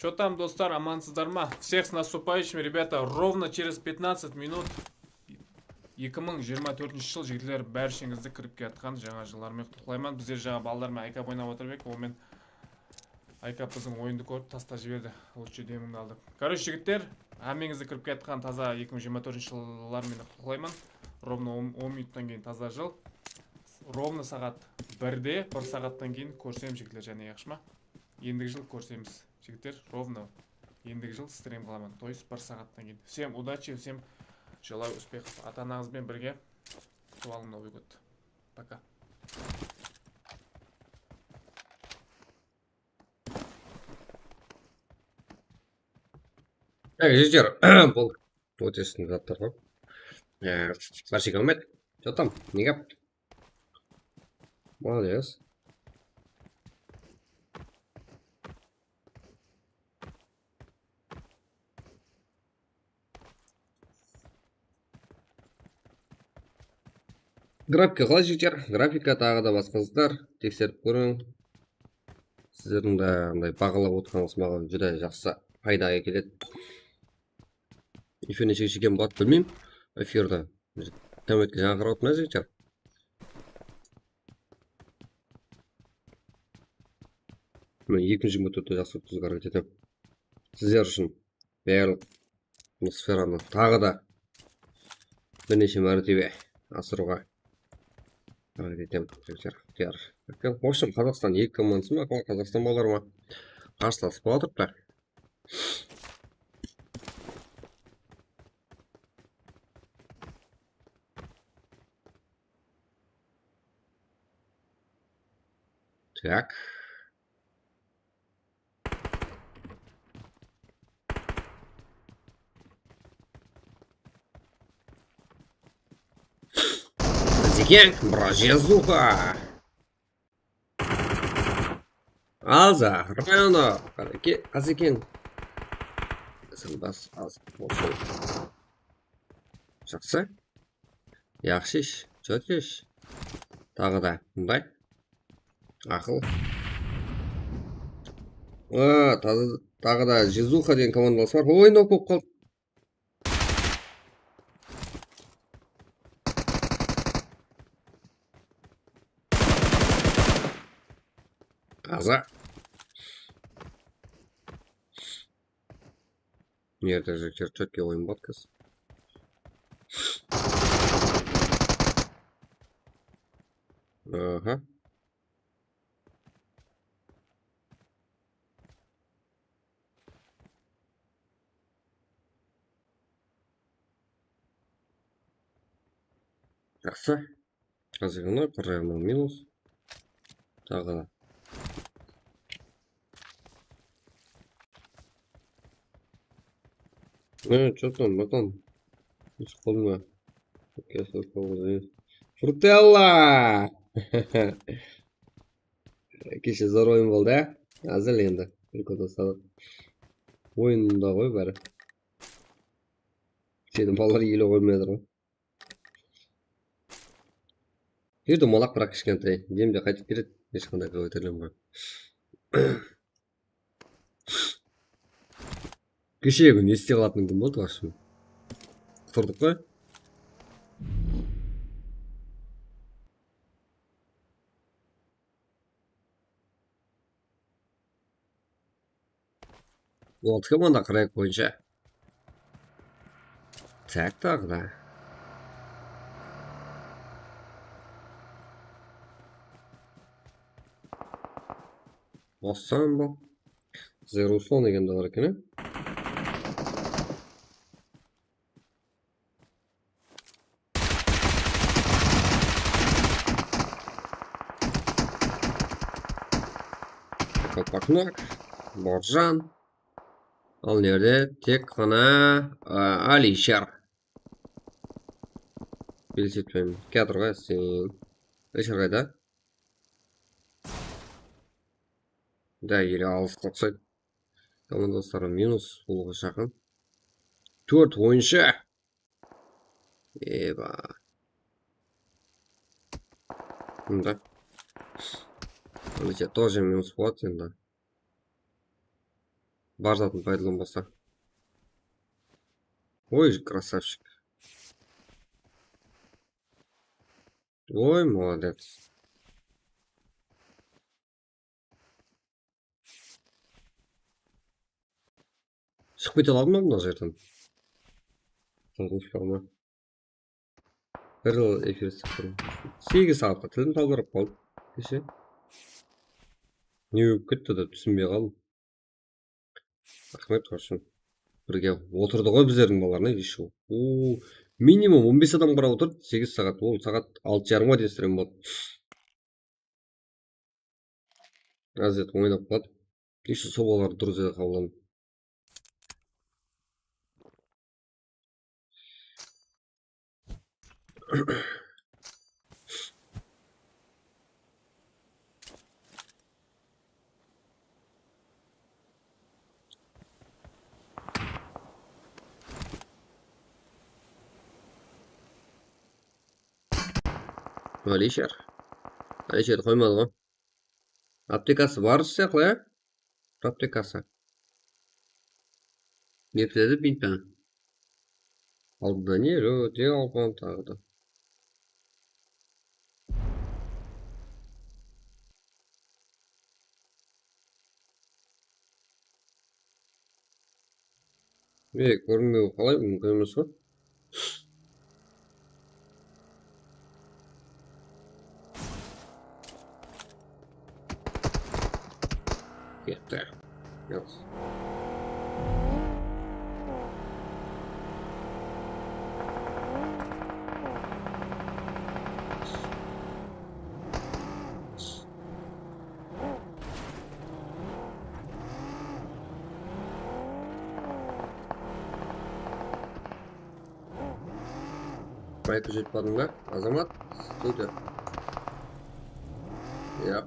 Чё там, dostlar, amansızlar ma? Всех с наступающим, ребята. Ровно через пятнадцать минут eki mıń jigirma tórtinshi jıl, jigitler, bársheńizdi kirip kiyatqan jańa jıllar menen qutlıqlayman. Bizler jańa balalar menen ayka oynap otırıp edik, onıń menen Ayka biziń oyındı kórip tastap jiberdi. Лучше demińdi aldı. Короче, jigitler, hámmeńizdi kirip kiyatqan taza eki mıń jigirma tórtinshi jıllar menen qutlıqlayman. Ровно on, on minuttan keyin taza jıl. Ровно saat birde, bir saattan keyin kórsemiz, jigitler, jáne, yaqshı ma? Endigi jıl kórsemiz, jigitler, ровно. Endigi jıl strim qılaman. То есть bir saattan keyin. Всем удачи, всем желаю успехов. Ата-anańız benen birge kutıp alıń Novıy godtı. Пока. Так, jigitler, bul óte zatlar ǵoy. Ee, bárshege raxmet. Чё там, ne gáp? Молодец. Grafika qalay, jigitler? Grafika taǵı da basqa zatlar tekserip kóriń. Sizlerdiń de mınday baǵalap otırǵanıńız maǵan júdá jaqsı payda ákeledi. Efir neshe shekem boladı bilmeymen. Efirdi. Kommentke jańa qarap otırman, jigitler. Mine, eki mıń jigirma tórtte jaqsı ótkizge háreket etemen. Sizler ushın barlıq atmosferanı taǵı da bir neshe mártebe asırıwǵa háreket etemen, jigitler. В общем, Qazaqstan eki komandası ma, Qazaqstan balaları ma, qarsılasıp atırıptı. Так. Qazeken, бразезуха. Алза, Районо, Qazeke-, Qazeken. Sen bas, az bolsın. Jaqsı. Yaqshı ish, chotki ish. Taǵı da mınday. Aqıl. A, taza, taǵı da Jizuxa degen komandalar bar. Oy, nok bolıp qaldı. Taza. Nerede júr, chotki oyın boladı. Aha. Jaqsı. Azırǵana qırq jaǵınan minus. Taǵı da. Ne, chё tam, bratан? Hiç qolma. Fruktılla! Keshe zor oyın boldı, á? Házir endi. Bir kúni salıp. Oyında ǵoy bári. Seni balalar ele qoymay atır ǵoy. Júrdi molaq, biraq kishkentay. Demde qaytıp keledi. Hesh qanday qáweterlem bar. Keshegi kúni este qalatın kún boldı, вообще. Qutırdıq ǵoy. Oltı komanda qırq eki boyınsha. Tak, taǵı da. Bassan bul. Bizler Ruslan degen de bar eken, á? Kalpaknok, Borjan. Al, nerde? Tek ǵana, a, Alishar. Belsetpeymen. Kiyatır ǵoy sen. Alishar qayda? Da, ele alısqa uqsaydı. Komandasları minus bolıwǵa jaqın. Tórt oyınshı. Eba. Mında. Anda тоже minus boladı endi. Bar zatın paydalanbasa. Oy, krasavchik. Oy, molodec. Shıǵıp kete aldım mına jerden. Qılǵısh kalma. Bir jıl efir sıqtım. Segiz saatqa tilim talbırap qaldı. Keshe. Ne bolıp ketti dep túsinbey qaldım. Raxmet, вообщем. Birge otırdı ǵoy bizlerdiń balalarına, ещё. Oo, minimum on bes adam qarap otırdı, segiz saat. Ol saat altı jarımǵa deyin stream boldı. Ázir oynap qaladı. Ещё sol balalar durıs edi qabılanıp. Alishar. Alisherdi qoymadı ǵoy. Aptekası bar sıyaqlı, ya? Aptekası. Ne biledi, bilmeymen. Aldında ne? Jok, ne alǵan taǵı da. E, kórinbewi qalay, múmkin emes ǵoy. Ketti. Yalnız. Qaytıp jetip bardıń ba, Azamat? Studiya. Yaq.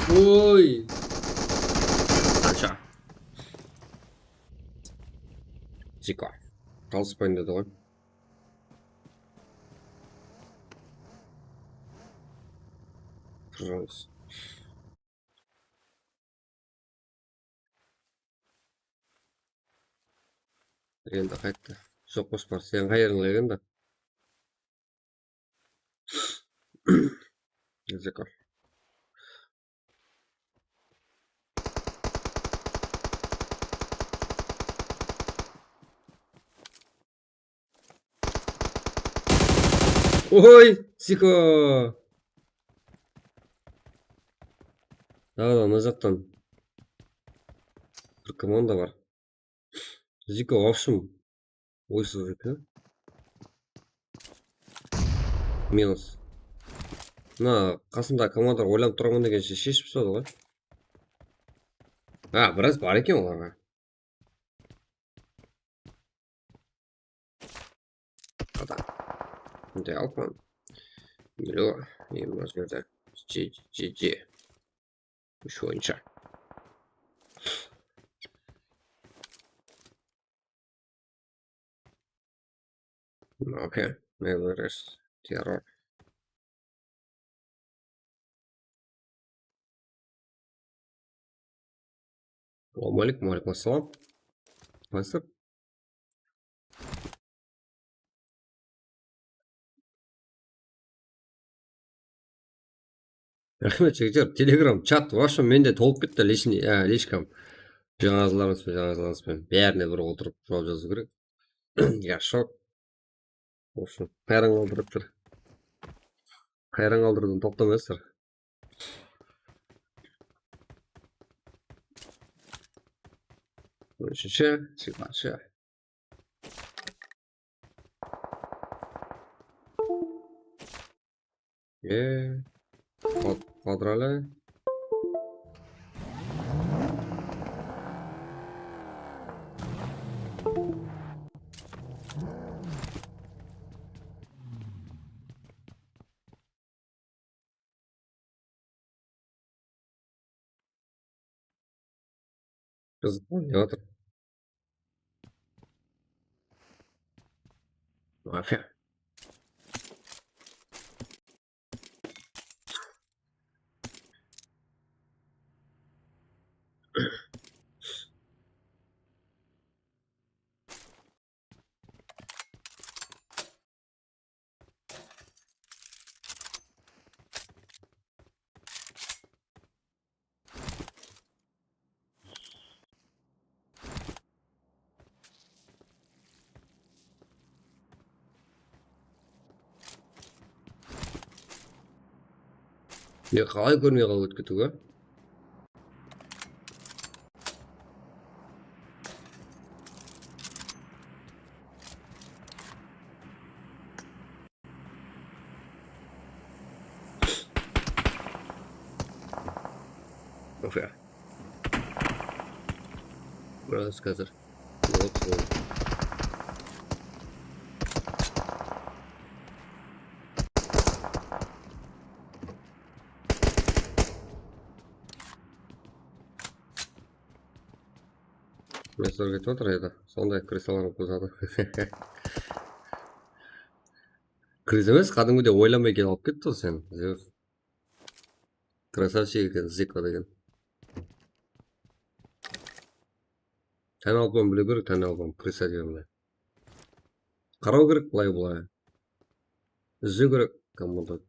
Oy! Qansha? Ziko. Qalıspayın dedi ǵoy. Turıńız. Endi qayttı. Joq, bos bar. Sen qayeriń endi? Ziko. Oy, Ziko! Daǵı da mına jaqtan bir komanda bar. Ziko, в общем, oysız eken. Minus. Mına qasımdaǵı komandalar oylanıp turǵan degenshe sheship tasladı ǵoy. Ha, biraz bar eken olarǵa. Adam. Bunday alıp alam. Milo, endi mına jerde. G G. Úsh oyınsha. Okey. Everest. Terror. Assalawma aleykum, wa aleykum assalam. Qalaysızlar? Raxmet, jigitler. Telegram chat, в общем, mende tolıp ketti, личный, á, личкам. Jańaǵılarıńız benen, jańaǵılarıńız benen. Bárine bir otırıp juwap jazıw kerek. Ya, shok. В общем, hayran qaldırıp tur. Hayran qaldırıwdan toqtamaysalar. On úshinshi, jigirmanshı. E, qod-, qodrali. Qızıq oynap atır. Mafiya. Ne, qalay kórmey qalıp ótip ketiw, á? Okey. Burası házir. Yok, yok. Mesler ketip atır edi. Sonday krisalar bolıp uzadı. Kriz emes, qádimgidey oylanbay kelip alıp ketti ǵoy seni. Zeus. Krasavchik eken, Ziko degen. Tán alıp bile kerek, tán alıp krisa degen bile. Qaraw kerek bılay-bılay. Izlew kerek komanda.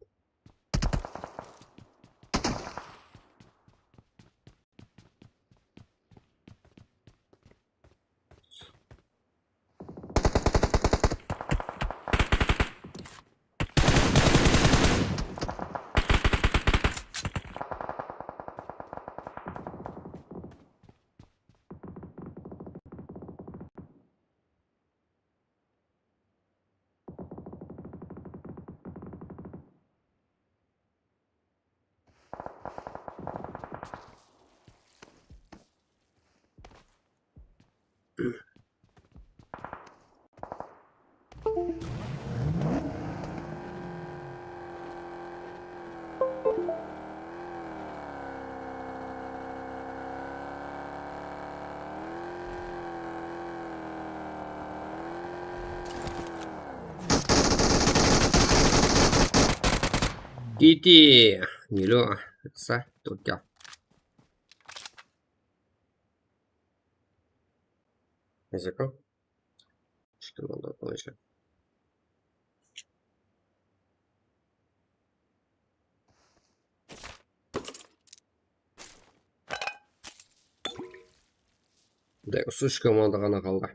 Kiti. Nilo. Sa, Tokio. Ezeko. Что надо, конечно. Mine, usı úsh komanda ǵana qaldı.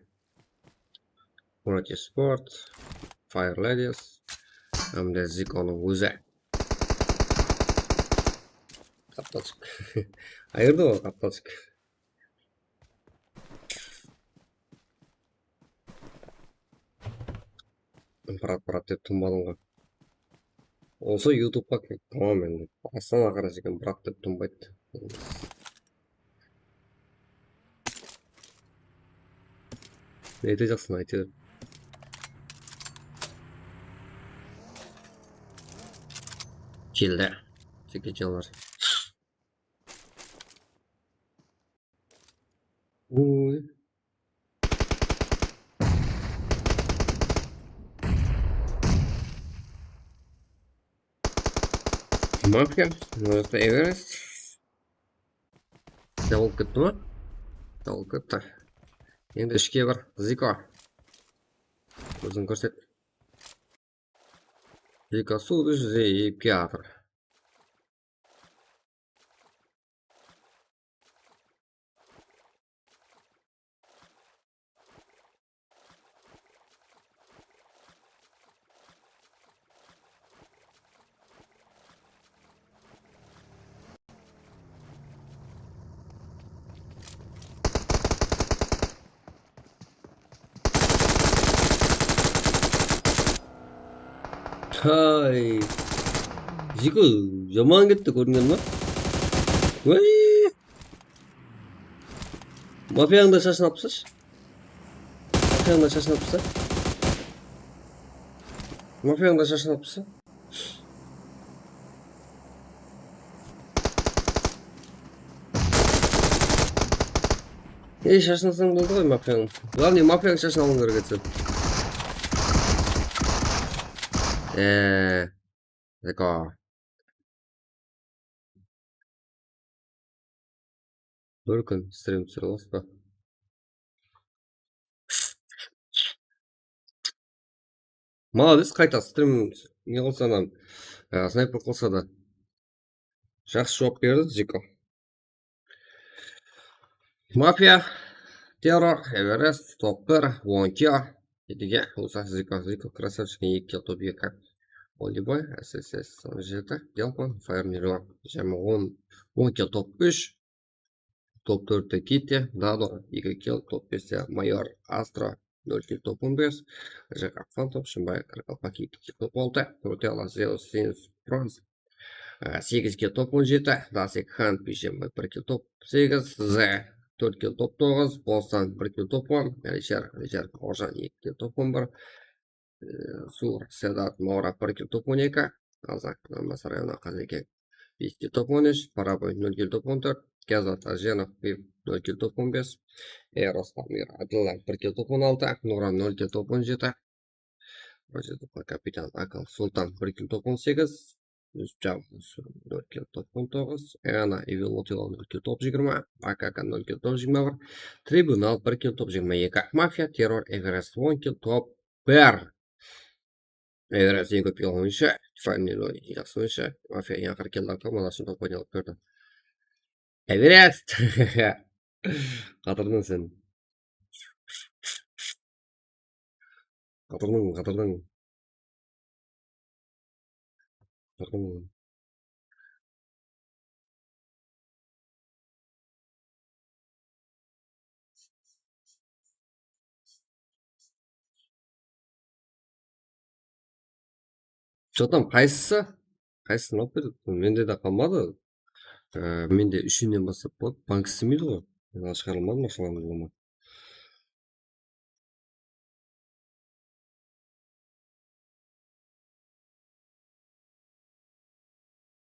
Multisport, Fire Ladies, hám de Zikonıń ózi. Qaptalshıq. Ayırdı ǵoy, qaptalshıq. Brat, brat dep tıńbadım ǵoy. Onsı YouTubeqa kirip tamam endi. Bastan aqırǵa shekem brat dep tıńbaydı. Neytejaqsın, áytewir. Keldi. Jeke janlar. Oy. Mafiya, mına jaqta Everest. Jabılıp ketti ma? Jabılıp ketti. Endi ishke bir, Ziko. Óziń kórset. Ziko suwdı júze iyip kiyatır. Hay. Ziko, jaman ketti, kóringen ba? Wey. Mafiyańda shashın alıp taslash. Mafiyańda shashın alıp tasla. Mafiyańda shashın alıp tasla. Ey, shashın alsań boldı ǵoy mafiyańnıń. Главное, mafiyańnıń shashın alıwıń kerek edi sen. Eee, Ziko. Bir kún strim túsire alasız ba? Molodec, qayta strim ne qılsa da, e, snayper qılsa da. Jaqsı juwap berdi, Ziko. Mafiya, Terror, Everest, Top bir, One Kill. Ketiwge, Usa, Ziko, Ziko, Krasavchik, eki kill, Top eki. Oldiboy, S S S, on jeti, Delpon, Fire Mirror, jigirma, on, on kill, Top úsh. Top tórtte Kitty, Dado, eki kill, Top beste Mayor, Astro, nol kill, Top on bes, Jaka, Phantom, Shımbay, Qaraqalpaq, eki kill, Top altı, Nutella, Zeus, Sins, Bronz, e, segiz kill, Top on jeti, Dasik, Khan, Pijemba, bir kill, Top segiz, Z, tórt kill, Top toǵız, Bostan, bir kill, Top on, Alishar, Alishar, Qojan, eki kill, Top on bir, e, Sur, Sedat, Maura, bir kill, Top on eki, Azak, Masarayevna, Qazeken, bes kill, Top on úsh, Paraboy, nol kill, Top on tórt, Kazat, Ajenov, Pip, nol kill, Top on bes, Eros, Pamir, Abdulla, bir kill, Top on altı, Nuran, nol kill, Top on jeti, Kapitan, Akal, Sultan, bir kill, Top on segiz, Yusupjan, nol kill, Top on toǵız, Eana, Evil Otila, nol kill, Top jigirma, Akaka, nol kill, Top jigirma bir, Tribunal, bir kill, Top jigirma eki, Mafiya, Terror, Everest, on kill, Top bir. Everest eń kóp kill oyınshı, Fanilo, jaqsı oyınshı, Mafiya, eń aqırı killdi, Akal, Malasın, Top oyın alıp berdi. Everest! Qatırdıń sen. Qatırdıń, qatırdıń. Qatırdıń. Что там, qaysısı? Qaysısın alıp berdi? Mende de qalmadı. Ee, mende úshinnen baslap boladı. Bank islemeydi ǵoy. Men shıǵara almadım aqshalarımdı.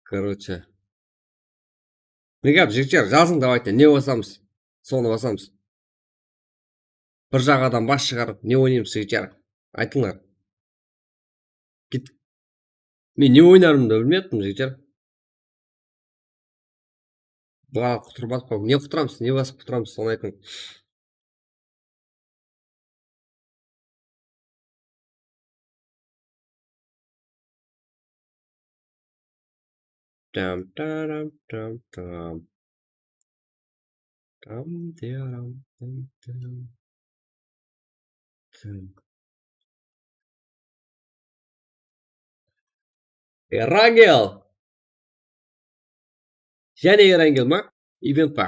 Короче. Ne gáp, jigitler, jazıń, давайте, ne basamız? Sonı basamız. Bir jaǵadan bas shıǵarıp, ne oynaymız, jigitler? Aytıńlar. Git. Men ne oynarımdı da bilmey attım, jigitler. Buǵan qutırıp atpam. Ne qutıramız, ne basıp qutıramız, sonı aytıń. Tam, taram, tam, tam. Tam, taram, tam, tam. Tam. Erangel. Jáne Erangel ma? Event pa?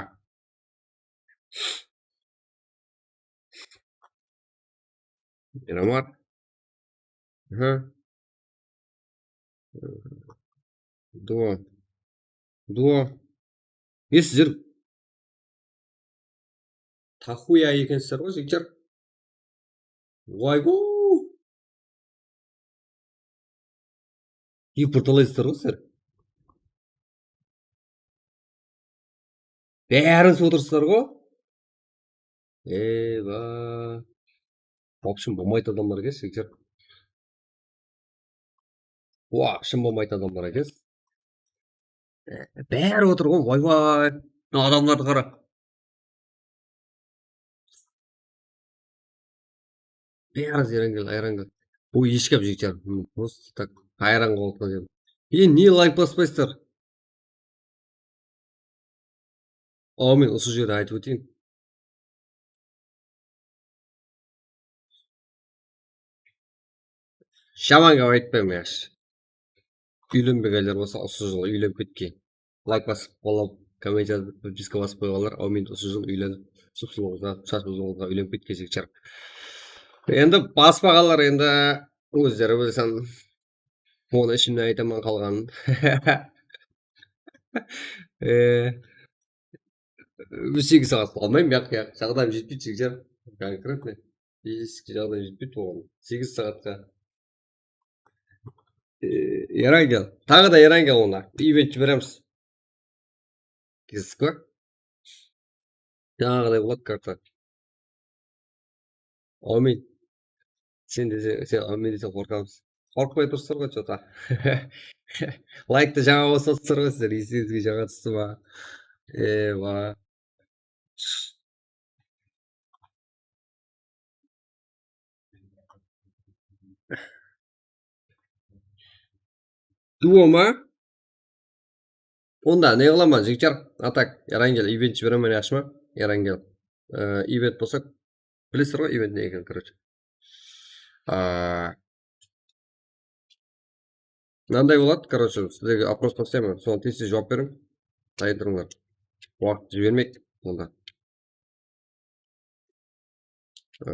Miramar. Aha. Duo. Duo. E, sizler Taxuya ekensizler ǵoy, jigitler. Oy-bu! Gipr talaysızlar ǵoy sizler. Bárińiz otırsızlar ǵoy. Eyba. В общем, bolmaydı adamlar ekensiz, jigitler. Вообще bolmaydı adamlar ekensiz. E, bári otır ǵoy, oybay. Mına adamlardı qara. Bári Erangel, Erangel. Bul eshkap jigitler. Просто так hayran qalıp qaldım. E, ne layk baspaysızlar? Aw, men usı jerde aytıp óteyin. Jaman gáp aytpayman, yaqshı. Úylenbegender bolsa, usı jılı úylenip ketken. Layk basıp, qollap, komment jazıp, podpiska basıp qoyǵanlar, aw, men usı jıl úylenip, sup-sulıwıńızǵa, shashıwıńızǵa úylenip ketken jigitler. Endi baspaǵanlar endi ózleri bilsin. Onı ishimnen aytaman qalǵanın. E, bir segiz saat qalmayman, yaq, yaq, jaǵdayım jetpeydi, jigitler. Конкретно. Fizически jaǵdayım jetpeydi oǵan. Segiz saatqa. E, Erangel. Taǵı da Erangel onda. Event jiberemiz. Kizikpe? Jańaǵıday boladı karta. Áwmiyn. Sen dese, sen áwmiyn deseń qorqamız. Qorqpay tursızlar ǵoy, что-то. Layktı jańa qosıp atırsızlar ǵoy sizler, esińizge jańa tústi ma? Ewa. Duo ma? Onda ne qılaman, jigitler? A tak, Erangel, event jiberemen, yaqshı ma? Erangel. E, event bolsa, bilesizler ǵoy, event ne eken, короче. A, mınanday boladı, короче, sizlerge oпрос taslayman, soǵan tez-tez juwap beriń. Dayın turıńlar. Waqıt jibermeyik onda. Ee,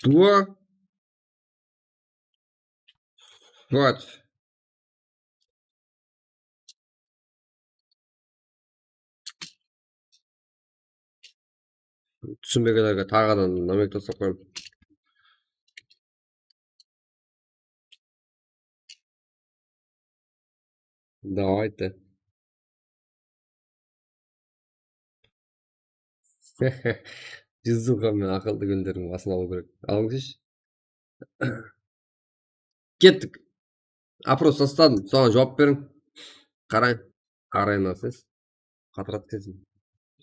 duo. Squad. Túsinbegenlerge taǵıdan namekte uslap qoyayın. Давайте. Jezzuxa menen aqıllı kúnleriń basın alıw kerek. Alıńızshı. Kettik. Oпрос tasladım, soǵan juwap beriń. Qarań. Arena siz. Qatırap ketsin.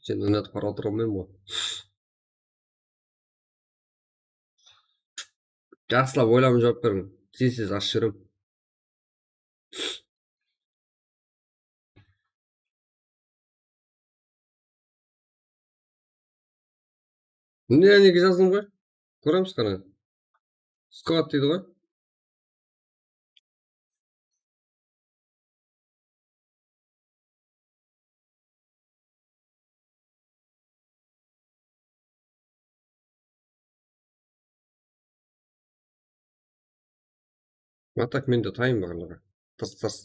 Sen oynatıp qarap otıra almayman ǵoy. Jaqsılap oylanıp juwap beriń. Tez-tez ashıp jiberemen. Mine, nege jazdım ǵoy. Kóremiz, qara. Squad deydi ǵoy. A tak mende tayın barlıǵı. Tırs, tırs.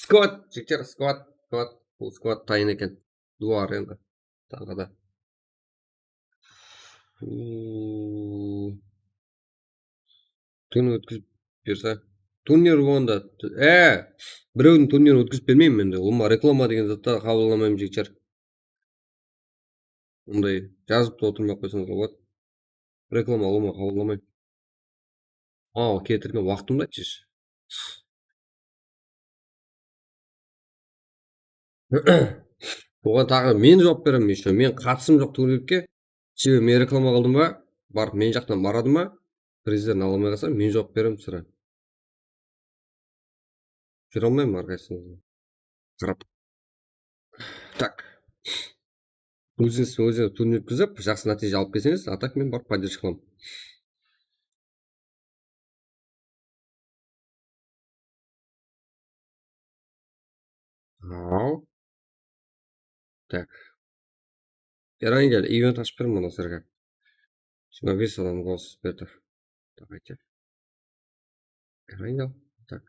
Squad, jigitler, squad, squad. Bul squad tayın eken. Duo Arena. Taǵı da. Uuu. Turnir ótkizip berse. Turnir onda. E, birewdiń turnirin ótkizip bermeymen mende. Ulıwma reklama degen zattı qabıllamayman, jigitler. Onday jazıp ta otırmay-aq qoysańız boladı. Reklama ulıwma qabıllamayman. Awa, keltirgen waqtımdı aytshı. Oǵan taǵı men juwap beremen, ещё men qatısım joq túrnikke. Sebebi men reklama qıldım ba, barıp men jaqtan baradı ma, prizlerin ala almay qalsa, men juwap beremen sizlerge. Júre almayman hár qaysı. Qarap. Tak. Ózińiz, ózińiz turnir ótkizip, jaqsı nátiyje alıp kelseńiz, a tak men barıp поддержка qılaman. Al. Tak. Erangel, event ashıp bermen mına sizlerge. Jigirma bes adam qosıp berdi. Давайте. Erangel. Tak.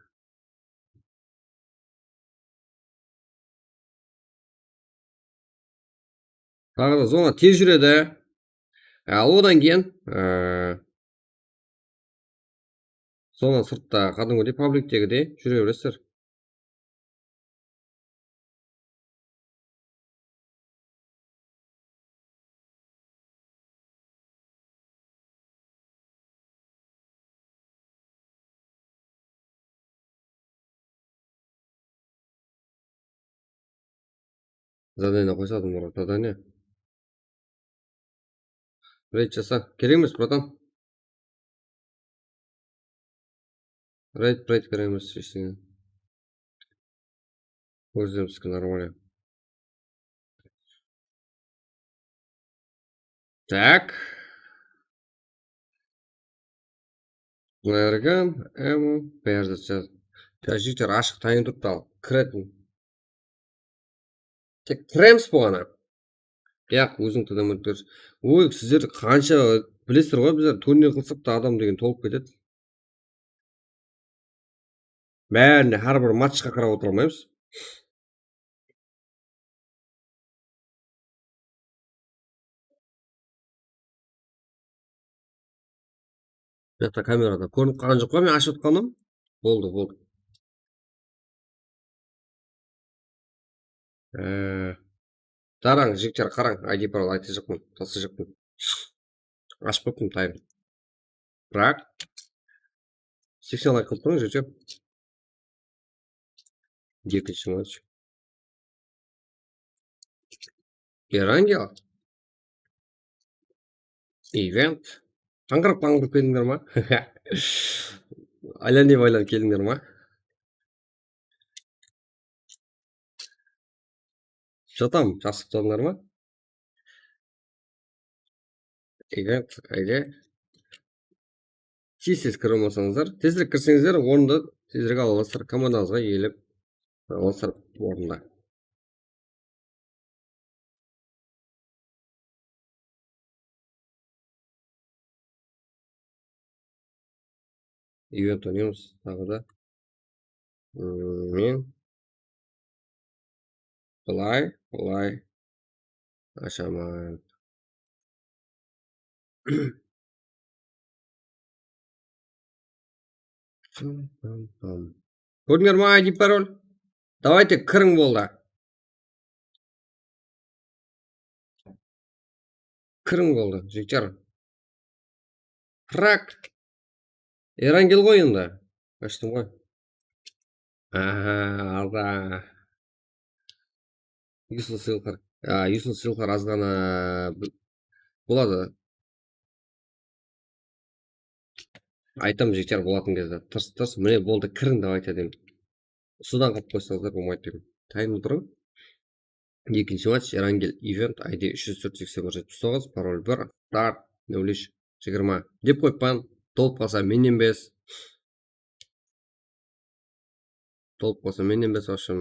Taǵı da zona tez júredi. Al, odan keyin, e, zona sırtta qádimgidey, publictegidey júre beresizler. Zadanie qoysadım, Murat, zadanie. Reyd jasa. Kerek emes, bratan. Reyd, reyd kerek emes, ештеңе. Ózimizki нормально. Так. Ergen, Emo, Berzat jaz. Ya, jigitler, ashıq tayın turıptı al. Kiretin. Tek kiremiz buǵana. Yaq, óziń tadamırıp kórsiń. Oy, sizler qansha bilesizler ǵoy, bizler turnir qılsaq ta adam degen tolıp ketedi. Bárine, hár bir matchqa qarap otıra almaymız. Buyaqta kamerada kórinip qalǵan joq pa, men ashıp otqanım? Boldı, boldı. Ee, qarań, jigitler, qarań, I D parol aytajaqpan, taslayjaqpan. Ashıp qoyıptım tayın. Biraq seksen layk qılıp turıń, jigitler. Ekinshi match. Erangel. Event. Qańǵırıp-qańǵırıp kelińler ma? Aylanıp-aylanıp kelińler ma? Jatam, jaqsı kutadıńlar ma? Event, ayde. Tez-tez kire almasańızlar, tezirek kirseńizler, orındı tezirek ala alasızlar, komandańızǵa iyelep ala alasızlar orındı. Event oynaymız taǵı da. Hmm, men bılay, bılay ashaman. Pam, pam, pam. Kórdińler ma, I D parol? Давайте, kiriń, boldı. Kiriń, boldı, jigitler. Rak. Erangel ǵoy endi. Ashtım ǵoy. Aha, aldı. Useless sıylıqlar. A, useless sıylıqlar azǵana b-, boladı. Aytam, jigitler, bolatın gezde. Tırs, tırs. Mine, boldı, kiriń, давайте, deymen. Usıdan qılıp qoysańızlar bolmaydı deymen. Tayın otırıń. Ekinshi match, Erangel Event, I D úsh júz tórt seksen bir jetpis toǵız, parol bir, start, nol úsh, jigirma. Dep qoyıppan, tolıp qalsa mennen bes. Tolıp qalsa mennen bes, ashım.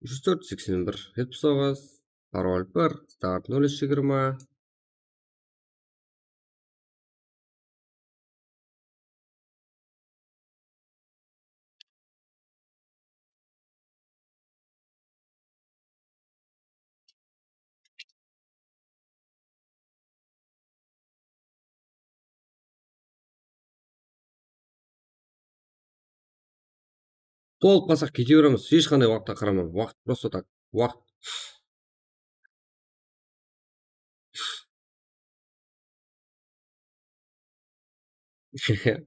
Úsh júz tórt seksen bir jetpis toǵız, parol bir, start nol úsh jigirma. Tolıp qalsaq kete beremiz, hesh qanday waqıtqa qaramay. Waqıt, просто так, waqıt.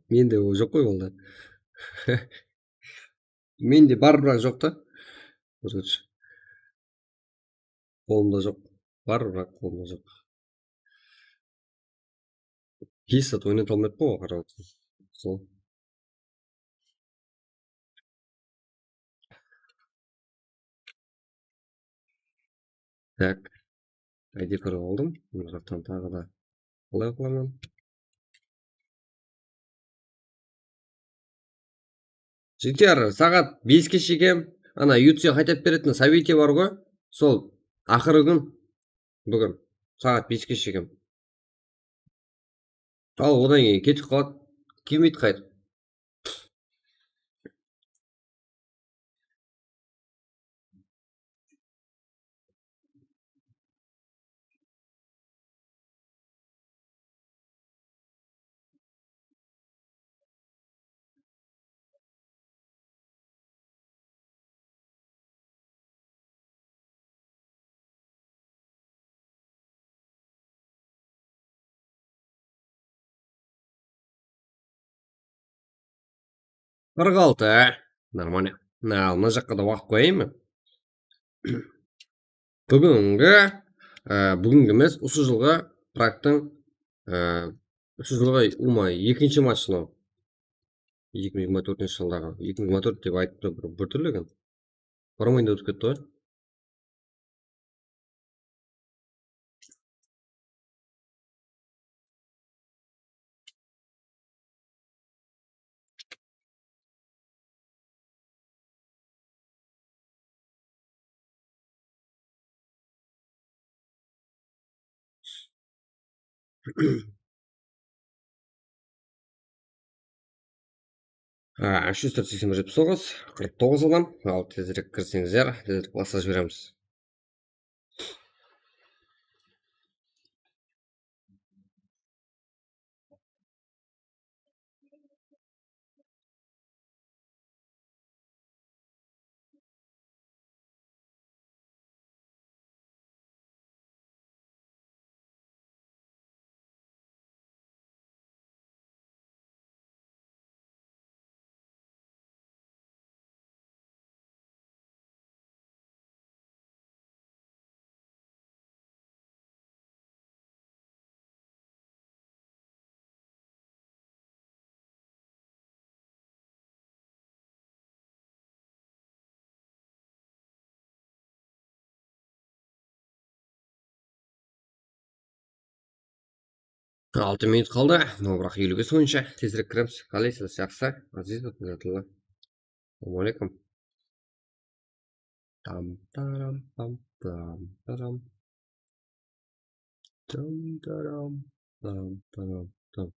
Mende o joq qoy onda. Mende bar, biraq joq ta. Qolımda joq. Bar, biraq qolımda joq. Hiç zat oynata almayıppan ǵoy, qarap otırsań. Sol. Tak. I D ko'rip aldım. Mına jaqtan taǵı da qalay qılaman? Jigitler, saat beske shekem ana U F C qaytap beretin событие bar ǵoy. Sol aqırǵı kún búgin saat beske shekem. Al, odan keyin ketip qaladı. Kelmeydi qaytıp. Qırq altı. Нормально. Al, mına jaqqa da waqıt qoyayın ba? Búgingi, e, búgingi emes, usı jılǵı Pragtıń, e, usı jılǵı ulıwma ekinshi match mınaw. Eki mıń jigirma tórtinshi jıldaǵı. Eki mıń jigirma tórt dep aytıp ta bir, bir túrli eken. Barmayın da ótip ketti ǵoy. Ha, úsh júz seksen bir, jetpis toǵız, qırq toǵız adam. Al, tezirek kirseńizler, tezirek baslap jiberemiz. Altı minut qaldı. Mına, biraq eliw bes oyınsha tezirek kiremiz. Qalaysız? Jaqsı. Aziz Abdullatilla. Assalamu aleykum. Tam taram pam pam taram. Tam taram pam taram tam.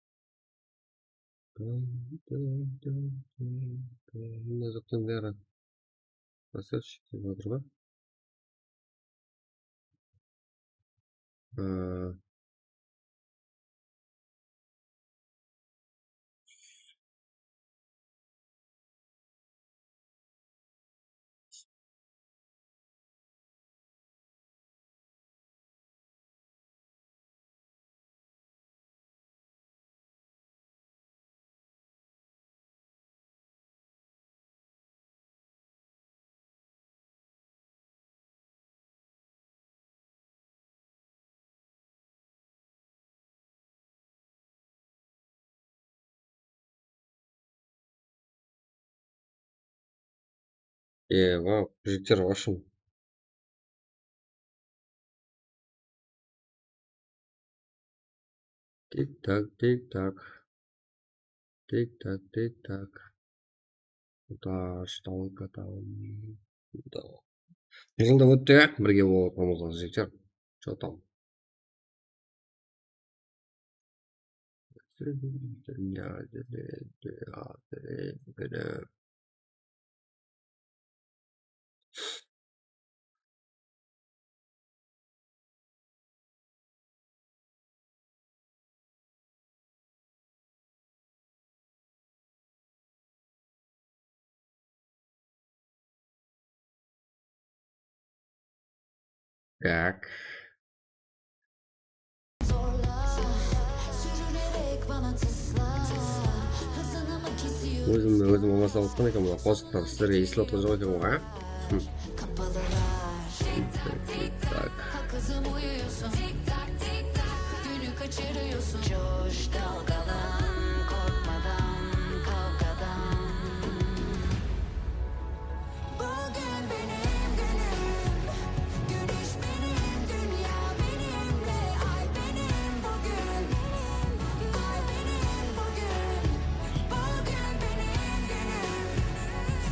Tam tam tam tam tam. Mına jaqtan beri Красавчик dep atır ǵoy. Ee, E, mınaw jigitler, в общем. Tik-tak, tik-tak. Tik-tak, tik-tak. Удачи, там. Bir jıl da ótti, birge bolıp atqanımızǵa, jigitler. Что там? Так. Zorla, sürünerek bana tısla. Ózimdi ózim amasawatqan ekenmen, mına qosıqtı sizlerge eslatqan joq ekenmen ǵoy, á? Hım. Tak. Bugün benim günüm, güneş benim, dünya benimle, ay benim bugün, ay benim bugün. Bugün benim günüm,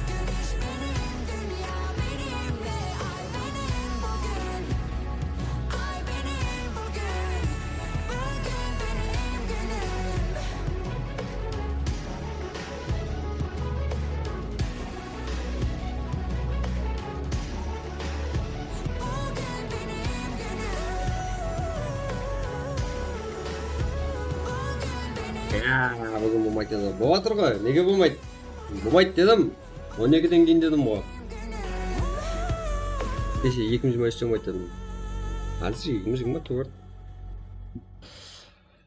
güneş benim, dünya benimle, ay benim bugün, ay benim bugün. Bugün benim günüm. Ya, búgin bolmaydı edi. Bolıp atır ǵoy, nege bolmaydı? Bolmaydı dedim. On ekiden keyin dedim ǵoy. Keshe ekimiz bolmaydı dedim. Házir ekimiz kim bar?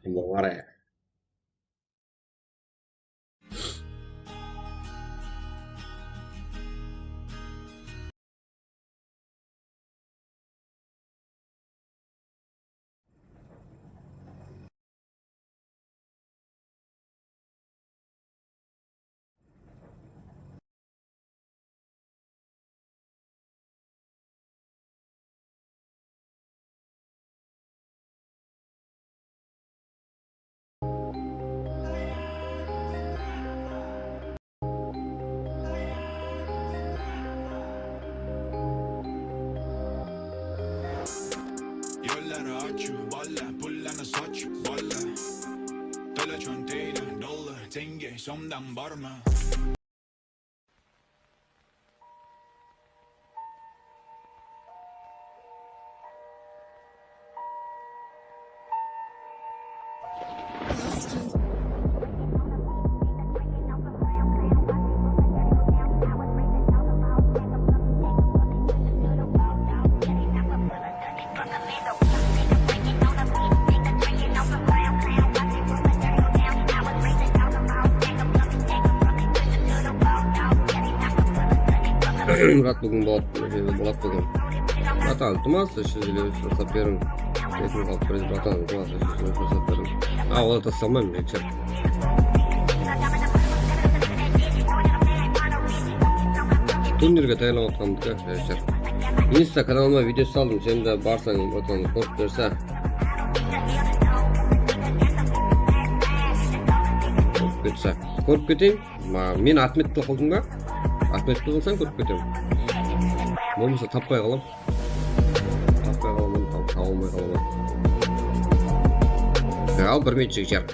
Kim bar ya? Yolları açıq, balla, pullarını soç, balla. Tola chonteyde dolu, tenge, somdan barma. Brat, búgin Bolat, Bolat búgin. Bratan, iltimas, úsh júz eliw úsh ruxsat beriń. Ketin qalıp prezent, bratan, iltimas, úsh júz eliw úsh ruxsat beriń. A, olar taslamayman, jigitler. Turnirge tayarlanıp atqanımdı, jigitler. Insta kanalıma video saldım, sen de barsań, bratan, kórip berse. Kórip ketse. Kórip keteyin. Ma, men atmetti qıldıń ba? Atmetti qılsań kórip ketemen. Bolmasa tappay qalam. Tappay qalam, tap-, taba almay qalaman. Al, bir minut jigitler.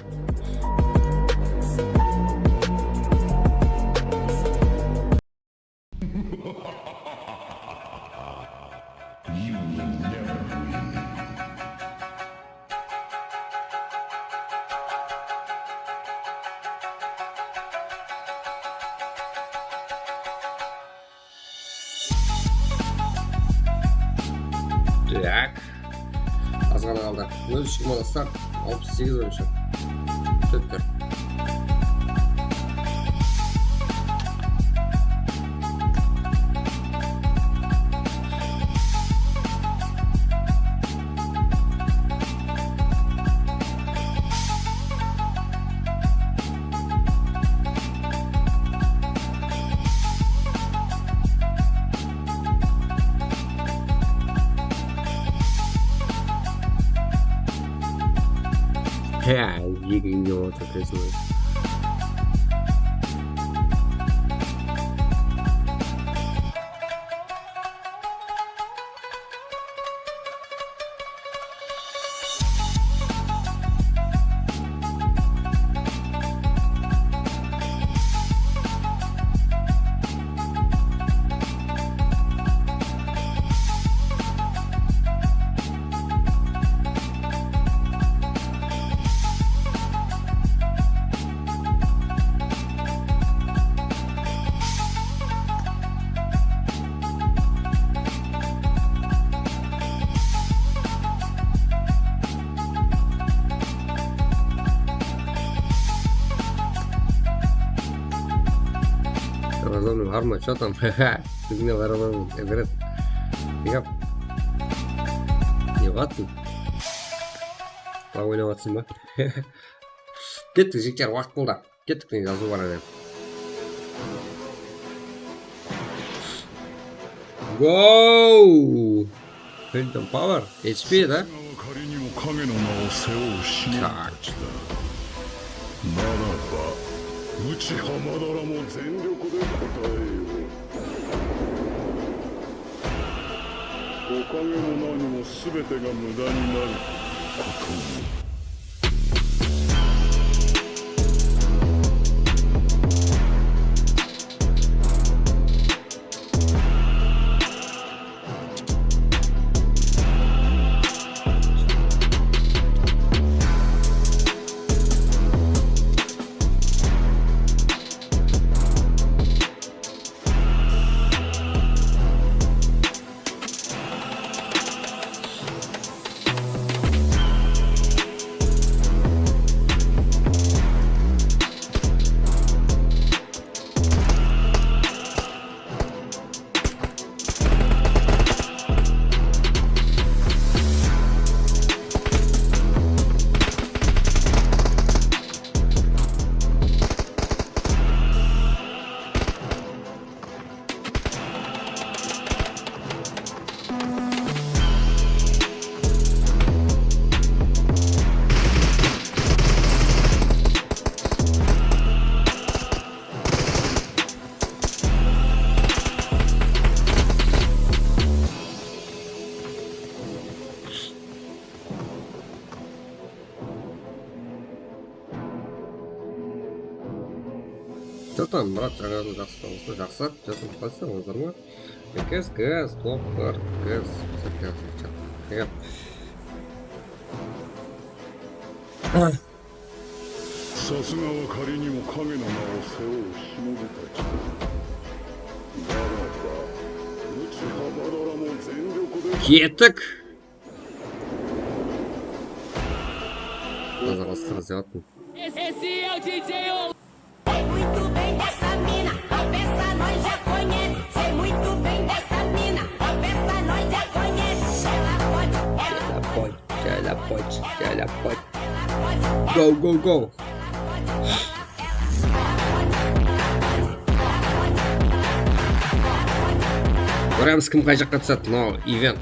Tak. Azǵana qaldı. Ózi shıqmadı, start. Alpıs segiz boyınsha. Tótkir. Há, eki kúnge otır, krasivıy. Ramazanım, bar ma? Chё tam? Biziń de bar ma? Ibrat. Yap. Ne qılatıń? Baq, oynap atırsıń ba? Kettik, jigitler, waqıt qıldı. Kettik, ne jazıw bar edi. Go! Phantom Power, H P da? 彼にも影の名を背負う死者たちだ。ならば、内ハマダラも全力で答えよう。 おかげも何も全てが無駄になることも。 Jatan, Murat, jańa jıl jaqsı, jaqsı. Jatan, qaysısań, ozar ma? Ekes, gaz, topır, gaz. Yep. さすがは彼にも影の名を背負う忍びたちだ。ならば、内ハマダラも全力で。 Kettik. Nazar bastırıp yatıp. Esse é o D J. Sei muito bem dessa mina, a peça nós já conhece. Sei muito bem dessa mina, a peça nós já conhece. Ela pode, ela pode, ela pode, ela pode. Go, go, go. Kóremiz, kim qay jaqqa túsedi. Mınaw event.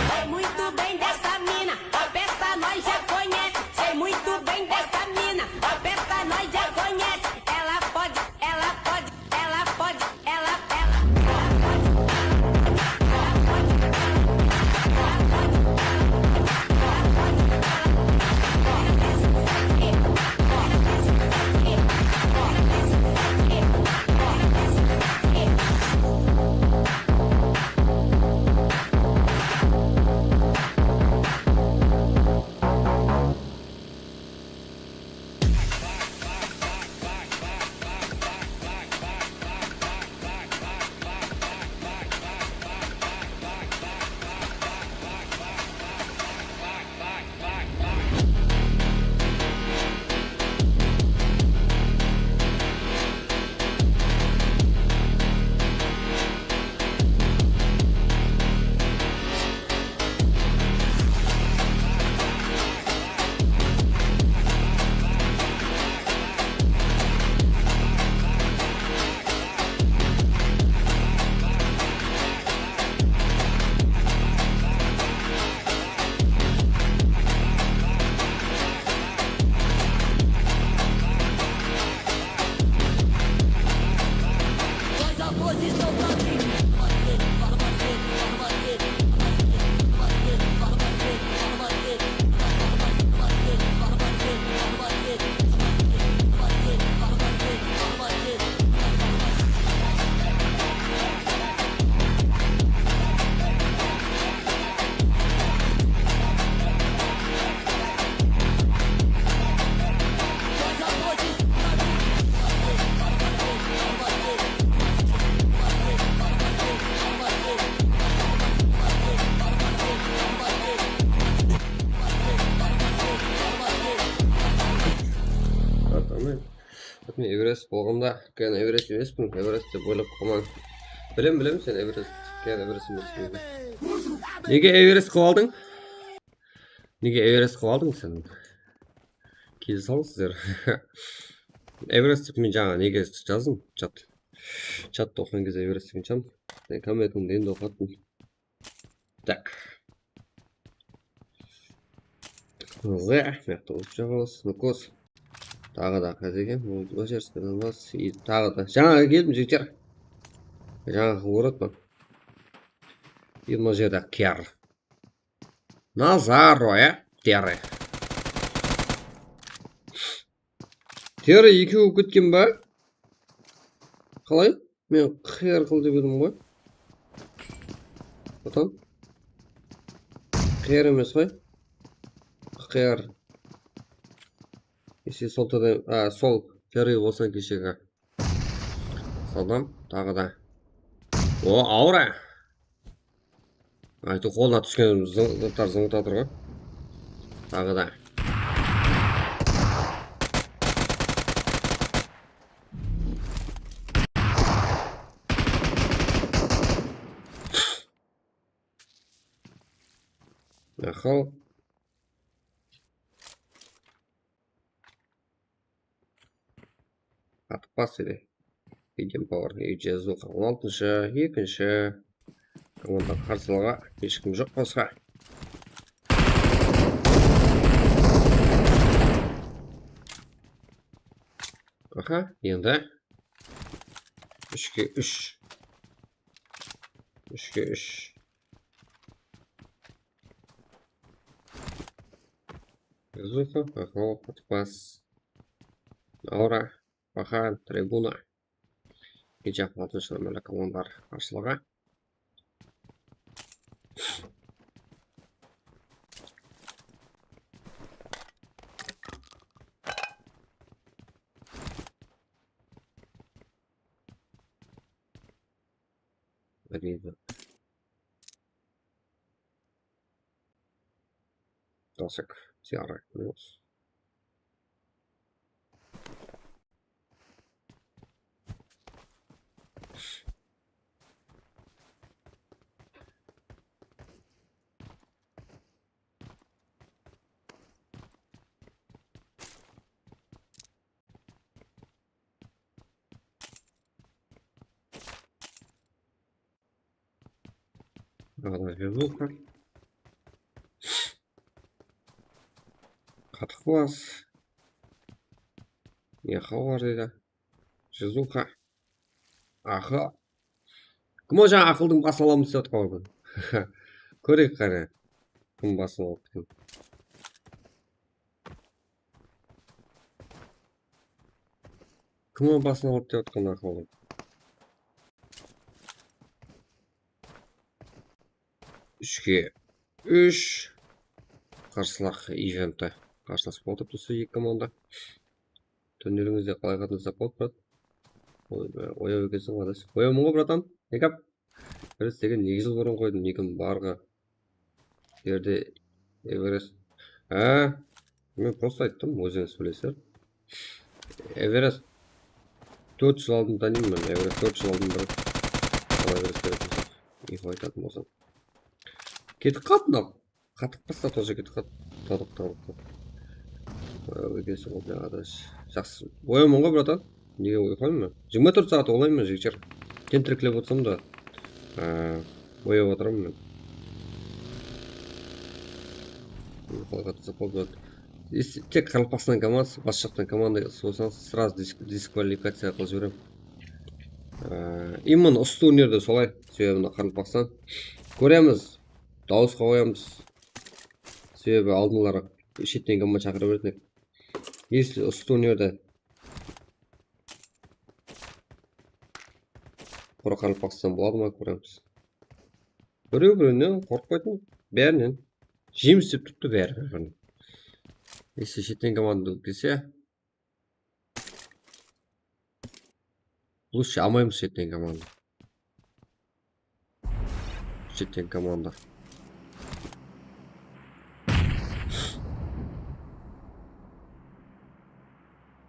Sei muito bem dessa mina, a peça nós já conhece. Sei muito bem dessa mina, a peça nós já conhece. Ela pode, ela pode, ela pode, ela, ela. Everest bolǵanda, kene Everest emespiń, Everest dep oylap qalmań. Bilem, bilem, sen Everest, kene Everest emespiń. Nege Everest qılıp aldıń? Nege Everest qılıp aldıń sen? Keze salıń sizler. Everest dep men jańa nege jazdım? Chat. Chattı oqıǵan gezde Everest degen chan. Sen kommentinde endi oqıp atırdım. Tak. Zı, mıyaqta uzıp jaǵamız. Nukos. Taǵı da qáz eken. Bul jerske bas. Taǵı da. Jańa keldim, jigitler. Jańa orod pa? Mına jerde ker. Nazaro, ya? Terra. Terra ekew bolıp ketken ba? Qalay? Men qıyar qıl dep edim ǵoy. Atam. Qıyar emes ǵoy. Qıyar. Ese sol tede, a, sol terror bolsań keshegi. Salam, taǵı da. O, aura. Aytıw qolına túsken zı-, zıtlar zıńǵıp atır ǵoy. Taǵı da. Aqıl. Qatıp bas edi. Hidden Power, Ejazıqa, on altınshı, ekinshi. Komanda qarsılıǵı, hesh kim joq basqa. Aha, endi. Úshke úsh. Úshke úsh. Zufa, Paxal, Patpas, Aura, Paxan, Tribuna. Gece altınshı nömerli komandalar qarsılıǵı. Dosik, Tiara, minus. Aǵalar Vezuxa. Qatıqlas. Ne xabar deydi? Jizuxa. Aqıl. Kim o jańa aqıldıń basın alamız dep atqan eken? Kóreyik qáne. Kim basın alıp eken? Kim o basın alıp dep atqan aqıldıń? Úshke úsh. Qarsılıq eventi. Qarsılıq bolıp turıptı usı eki komanda. Turnirińizde qalay qatnasaq bolıp brat? Oy, oyaw ekensiń, adash. Oyawmın ǵoy, bratan. Nekap. Biz degen eki jıl burın qoydım, nekim barǵa. Jerde Everest. Há, men prosta ayttım, ózińiz bilesizler. Everest tórt jıl aldın tanıyman men, Everest tórt jıl aldın bir. Al Everest berip qoysaq. Info aytatın bolsam. Ketip qaldı mınaw. Qatıp basta тоже ketip qaldı. Tadıq, tadıq, tadıq. Oyaw ekensiń ǵoy, adash. Jaqsı. Oyawman ǵoy, bratan. Nege uyıqlayman? Jigirma tórt saat uyıqlayman, jigitler. Tentiriklep otırsam da, aa, oyap atırman men. Uyqıǵa qatıp qaldı. Tek Qaraqalpaqstan komandası, bas jaqtan komanda bolsańız, сразу dis-, diskvalifikaciya qılıp jiberemen. Aa, именно usı turnirde solay. Sebebi mına Qaraqalpaqstan. Kóremiz. Dawısqa qoyamız. Sebebi aldınları shetten komanda shaqıra beretin edik. Если usı turnirde qurı Qaraqalpaqstan boladı ma, kóremiz. Birew-birewinen qorqpaytın, bárinen. Jeńis dep turıptı bári bir-birine. Если shetten komanda kelse, Лучше almaymız shetten komanda. Shetten komanda.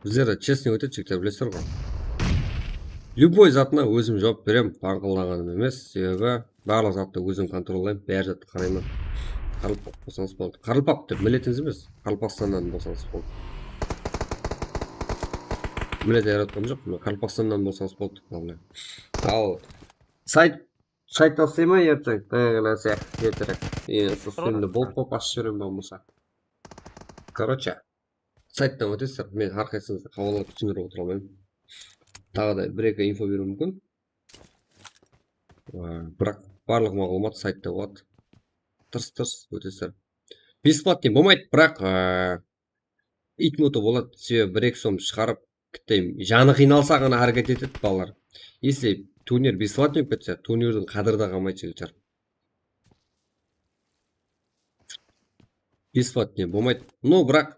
Bizler de честный ótedi, jigitler, bilesizler ǵoy. Любой zatına ózim juwap berem, pańqıldaǵanım emes, sebebi barlıq zattı ózim kontrollayman, bári zattı qarayman. Qaraqalpaq bolsańız boldı. Qaraqalpaq dep milletińiz emes, Qaraqalpaqstannan bolsańız boldı. Millet yaratqanım joq, mına Qaraqalpaqstannan bolsańız boldı, главное. Al, sayt, sayt taslay ma erteń? Tayaq nárse, erterek. Endi sol streamdi bolıp qoyıp ashıp jiberemen bolmasa. Короче, sayttan ótesizler. Men hár qaysıńızdı qabıllap túsindirip otıra almayman. Taǵı da bir-eki info beriwim múmkin. Aa, biraq barlıq maǵlıwmat saytta boladı. Tırs-tırs ótesizler. Бесплатный bolmaydı, biraq, aa, iytmuti boladı. Sebebi bir-eki som shıǵarıp, kittey janı qıynalsa ǵana háreket etedi balalar. Если turnir бесплатный bolıp ketse, turnirdiń qádiri de qalmaydı, jigitler. Бесплатный bolmaydı. No, biraq,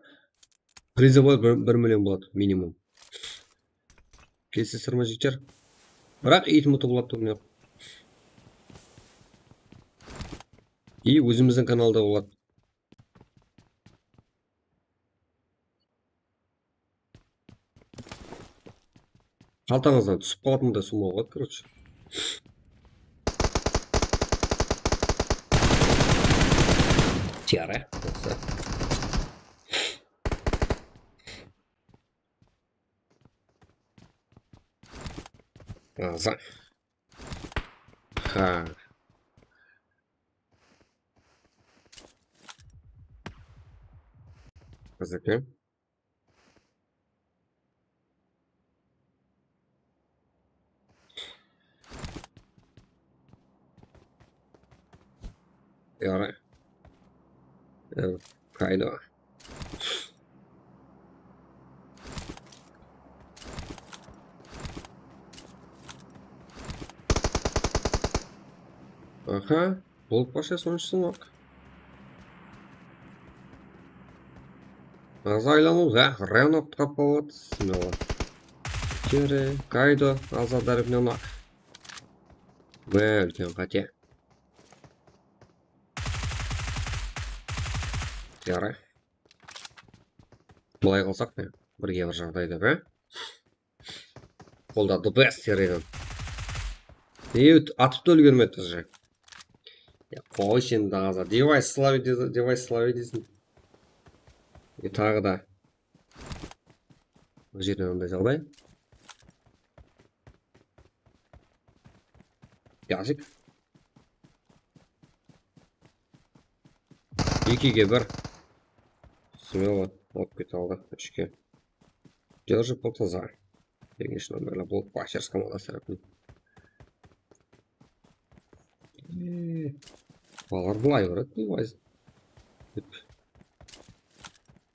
призовой bir, bir million boladı, minimum. Kelisesizler ma, jigitler? Biraq iytmuti boladı turnir. И ózimizdiń kanalda boladı. Qaltańızdan túsip qalatınday summa boladı, короче. Tiyara, bolsa. Aza. Ha. Qızıqlı. Yaray. Ee, qayda? Aha. Bolıp barshası onshısın bak. Aza aylanıw, ha, Renok tapıp aladı. Kere, Kaydo, Aza tárepinen aq. Be, úlken qáte. Yaray. Bılay qılsaq ne? Birge bir jaǵdayda, be? Qolda the best yaraydı. Ey, atıp ta úlgermepti же. Ya, qoy sen de Aza. Device slavi de-, device slavi deysiń. E, taǵı da. Bul jerden mınday jaǵday. Yazik. Ekige bir. Смело alıp kete aldı. Úshke. Держи полтоза. Конечно, наверное, bul Pachers komandası tárepinen. Ee, balalar bılay uredi, bul vayz. Dep.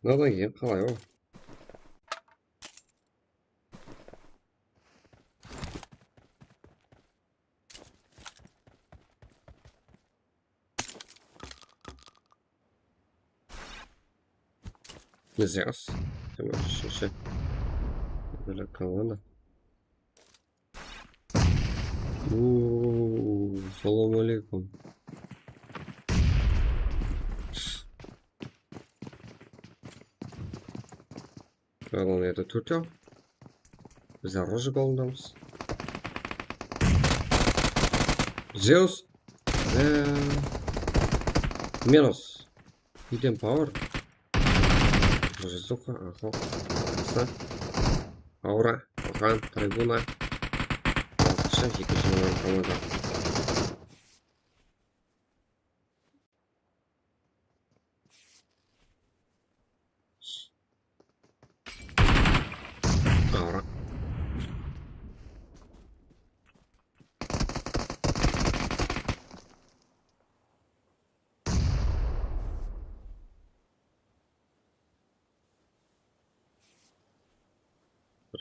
Mınadan keyin qalay o? Zeus. Tamam, shıńshı. Böyle kolonna. Oo, salam aleykum. Adam yerde tórt-aw. Biz orужие alındamız. Zeus. Ee, minus. Hidden power. Orужие, aha. Qısa. Aura. Oqan. Tribuna. Altınshı, ekinshi nomer komanda. Aura.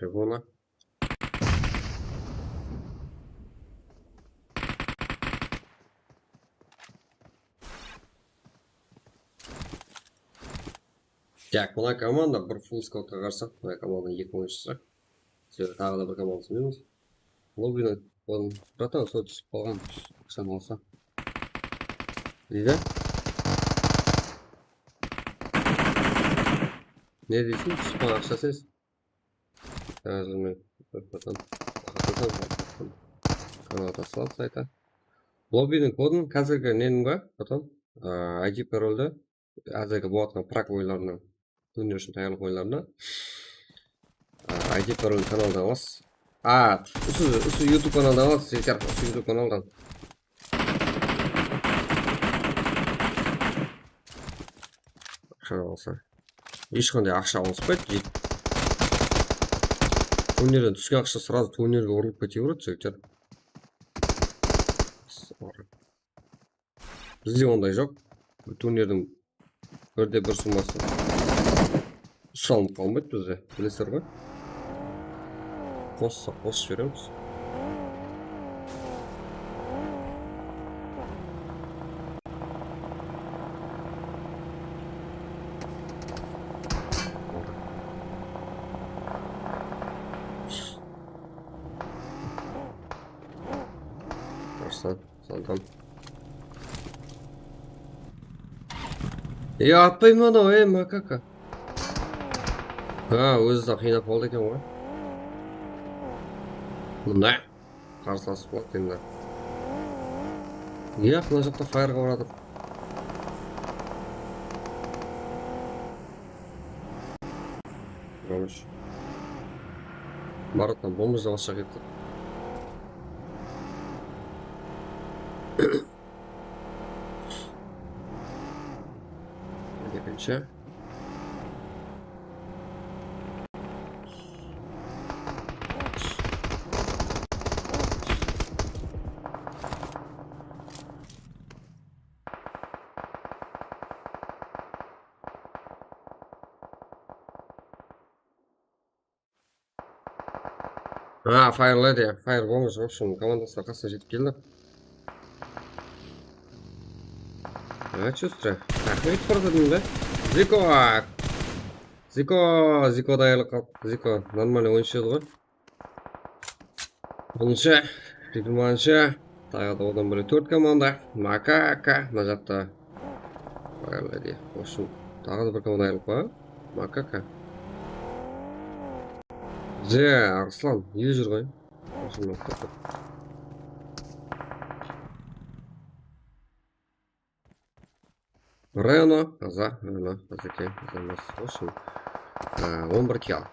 Tribuna. Так, mına komanda bir full skladqa qarsı, mına komandanıń eki oyınshısı. Sebebi taǵı da bir komanda sınaymiz. Lobini, odan, bratan, sol túsip qalǵan, aqshań alsa. Deydi. Ne deysiń? Túsip qalǵan aqsha ses. Házir men kanalda tasıladı saytı. Lobbiniń kodın házirgi neniń bar, потом, a, I D paroldi, házirgi bolatqan prak oyınlarına, túnler ushın tayarlıq oyınlarına, a, I D parolin kanaldan alasız. A, usı, usı YouTube kanaldan alasız, jigitler, usı YouTube kanaldan. Aqsha alsa. Hesh qanday aqsha alınıspaydı, jigit. Túnlerden túsken aqsha srazı túnlerge urılıp kete beredi, jigitler. Bizde onday joq. Túnlerden birde bir summası usalınıp qalmaydı bizde, bilesizler ǵoy. Qossaq qosıp jiberemiz. Arslan, saldan. Ya, atpayman anaw, ey, makaka. Ha, ózi de qıynap qaldı eken ǵoy. Mına. Qarsılasıp qaladı endi. Ya, mına jaqta fayrǵa baratır. Помощь. Barattan bomba jawasha ketti. Ekinshi. Ha, Fire Lady, Fire bolıńız, в общем, komandaslar qasına jetip keldi. Ha, chustro. Raxmet qurdı da. Ziko! Ziko, Ziko dayarlıq qap. Ziko, нормальный oyınshı edi ǵoy. Bunınsha, jigirmanshı. Taǵı da odan bólek tórt komanda. Makaka, mına jaqta. Bayırlay de. В общем, taǵı da bir komanda ayırılıp qoyǵan. Makaka. Ze, Arıslan, ele júr ǵoy. В общем, Reno, aza, Reno, azeke, aza emes. В общем, e, on bir kill.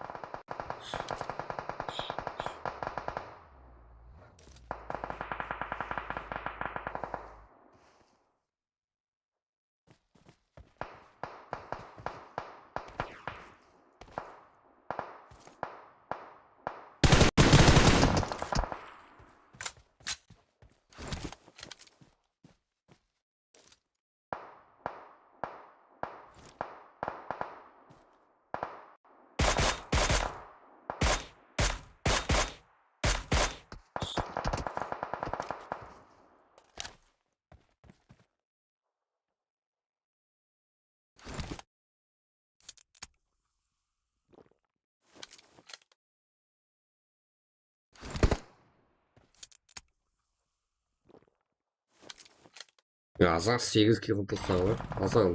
Ya, Azaq segiz kill qılıp taslanǵan ǵoy. Azaq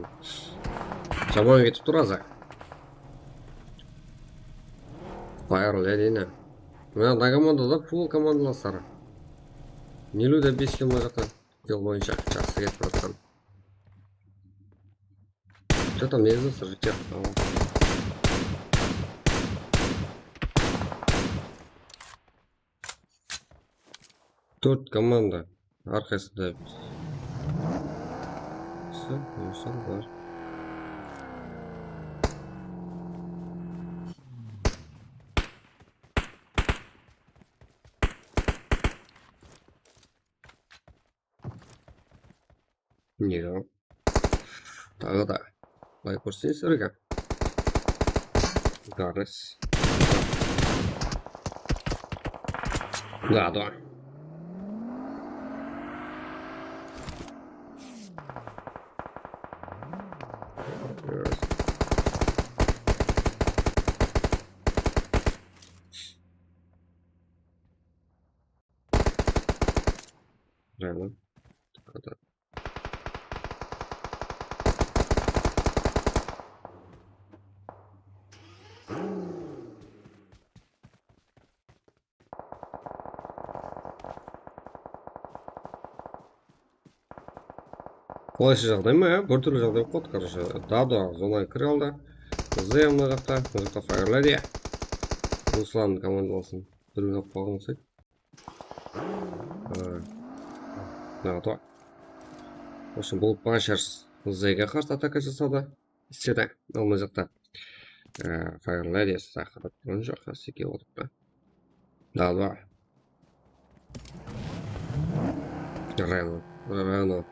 jaman ketip tur, Azaq. Fire Lady ne? Mına, mına komandada full komandalaslar. Nelu da bes kill mına jaqta. Kill boyınsha jaqsı ketip atırǵan. Что там, не знаю, сражать. Tórt komanda arqasında. Sol, sol bar. Ne? Taǵı da. Bılay kórseńizler eken. Gares. Gado. Raylan. Qalaysı jaǵday ma, ya? Bir túrli jaǵday bolıp qaldı, короче. Dado zonanı kire aldı. Zem mına jaqta, mına jaqta Fire Lady. Ruslan komandalasın. Túrli bolıp qalǵan uqsaydı. Dado. В общем, bolıp qalǵan shıǵar. Zege qarsı ataka jasadı. Istedi. Al mına jaqta, e, Fire Lady saqlap turǵan joq, Seke otırıptı. Dado. Reno. Reno.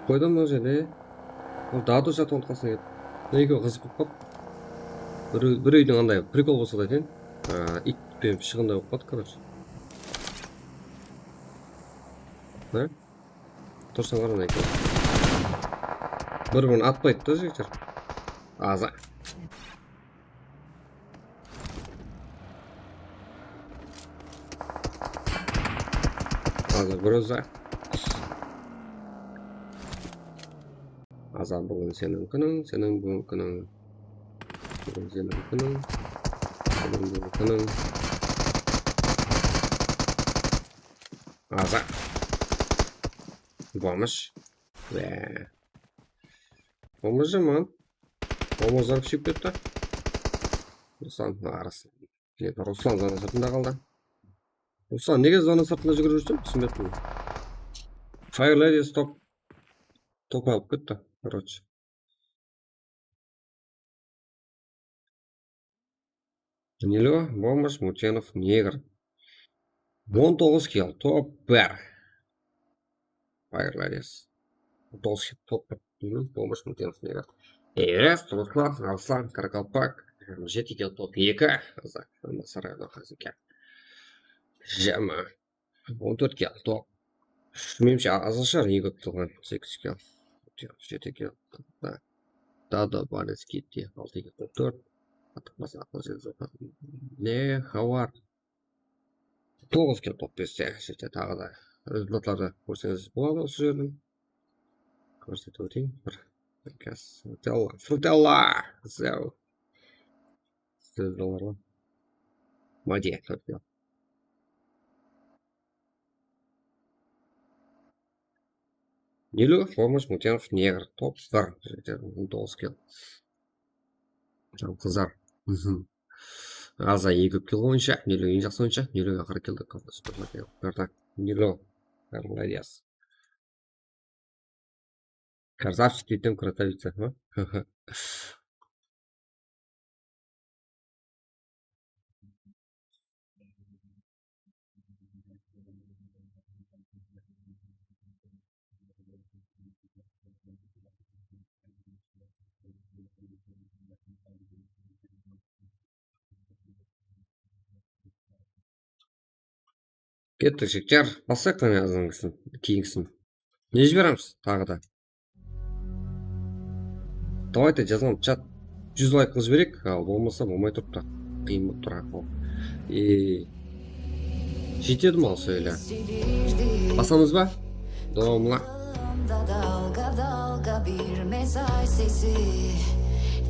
Qoydı mına jerde. Ol Dado jatırǵan qasına kelip. Mına ekewi qızıq bolıp qaldı. Bir, bir úydiń anday prikol bolsa da eken. E, iyt penen shıǵınday bolıp qaldı, короче. Ne? Tursań, qara, mına ekewi. Bir-birin atpaydı da, jigitler. Aza. Aza, groza. Aza, búgin seniń kúniń, seniń búgin kúniń. Búgin seniń kúniń, seniń búgin kúniń. Aza. Bomısh. Be. Bomısh jaman. Bomıshlar kúsheyip ketti. Ruslan, arasın. Ruslan zona sırtında qaldı. Ruslan, nege zona sırtında júgirip júrseń? Túsinbeptin. Fire Lady stop. Top alıp ketti, короче. Nilo, Bombash, Mutenov, Negr. On toǵız kill, top bir. Fire Ladies. On toǵız kill, top bir. Bombash, Mutenov, Negr. Eres, Ruslan, Ruslan, Karakalpak. Jeti kill, top eki. Saray, Hazıke. Jama. On tórt kill, top. Menimshe, azǵa shıǵar, eki kill qılǵan, segiz kill. Jeti kill. Da, da, Banes ketti, altı kill, qırq tórt. Artıq basqa aqıl jeri joq. Ne, xabar? Toǵız kill, top beste, jete taǵı da. Rezultatlardı kórseńiz boladı usı jerden. Kórsetip óteyin bir. Frutella, Frutella! Zau. Sizler olarǵa. Madiya, Frutella. Nilo, Bombash, Mutenov, Negr, top bir. On toǵız kill. Jan qızlar. Aza eki kill boyınsha, Nilo eń jaqsı oyınshı, Nilo aqırı keldi. Nilo, молодец. Красавчик deydi, красавица, ha? Kettik, jigitler. Baslayıq qáne azanǵısın, keyingisin. Ne jiberemiz taǵı da? Давайте, jazaman, chat. Júz layk qılıp jibereyik, al bolmasa bolmay turıptı. Qıyın bolıp tur, aqıl. E, jetedi ma usı ele? Basamız ba? Dawamlı. Dalga dalga bir mesaj sesi.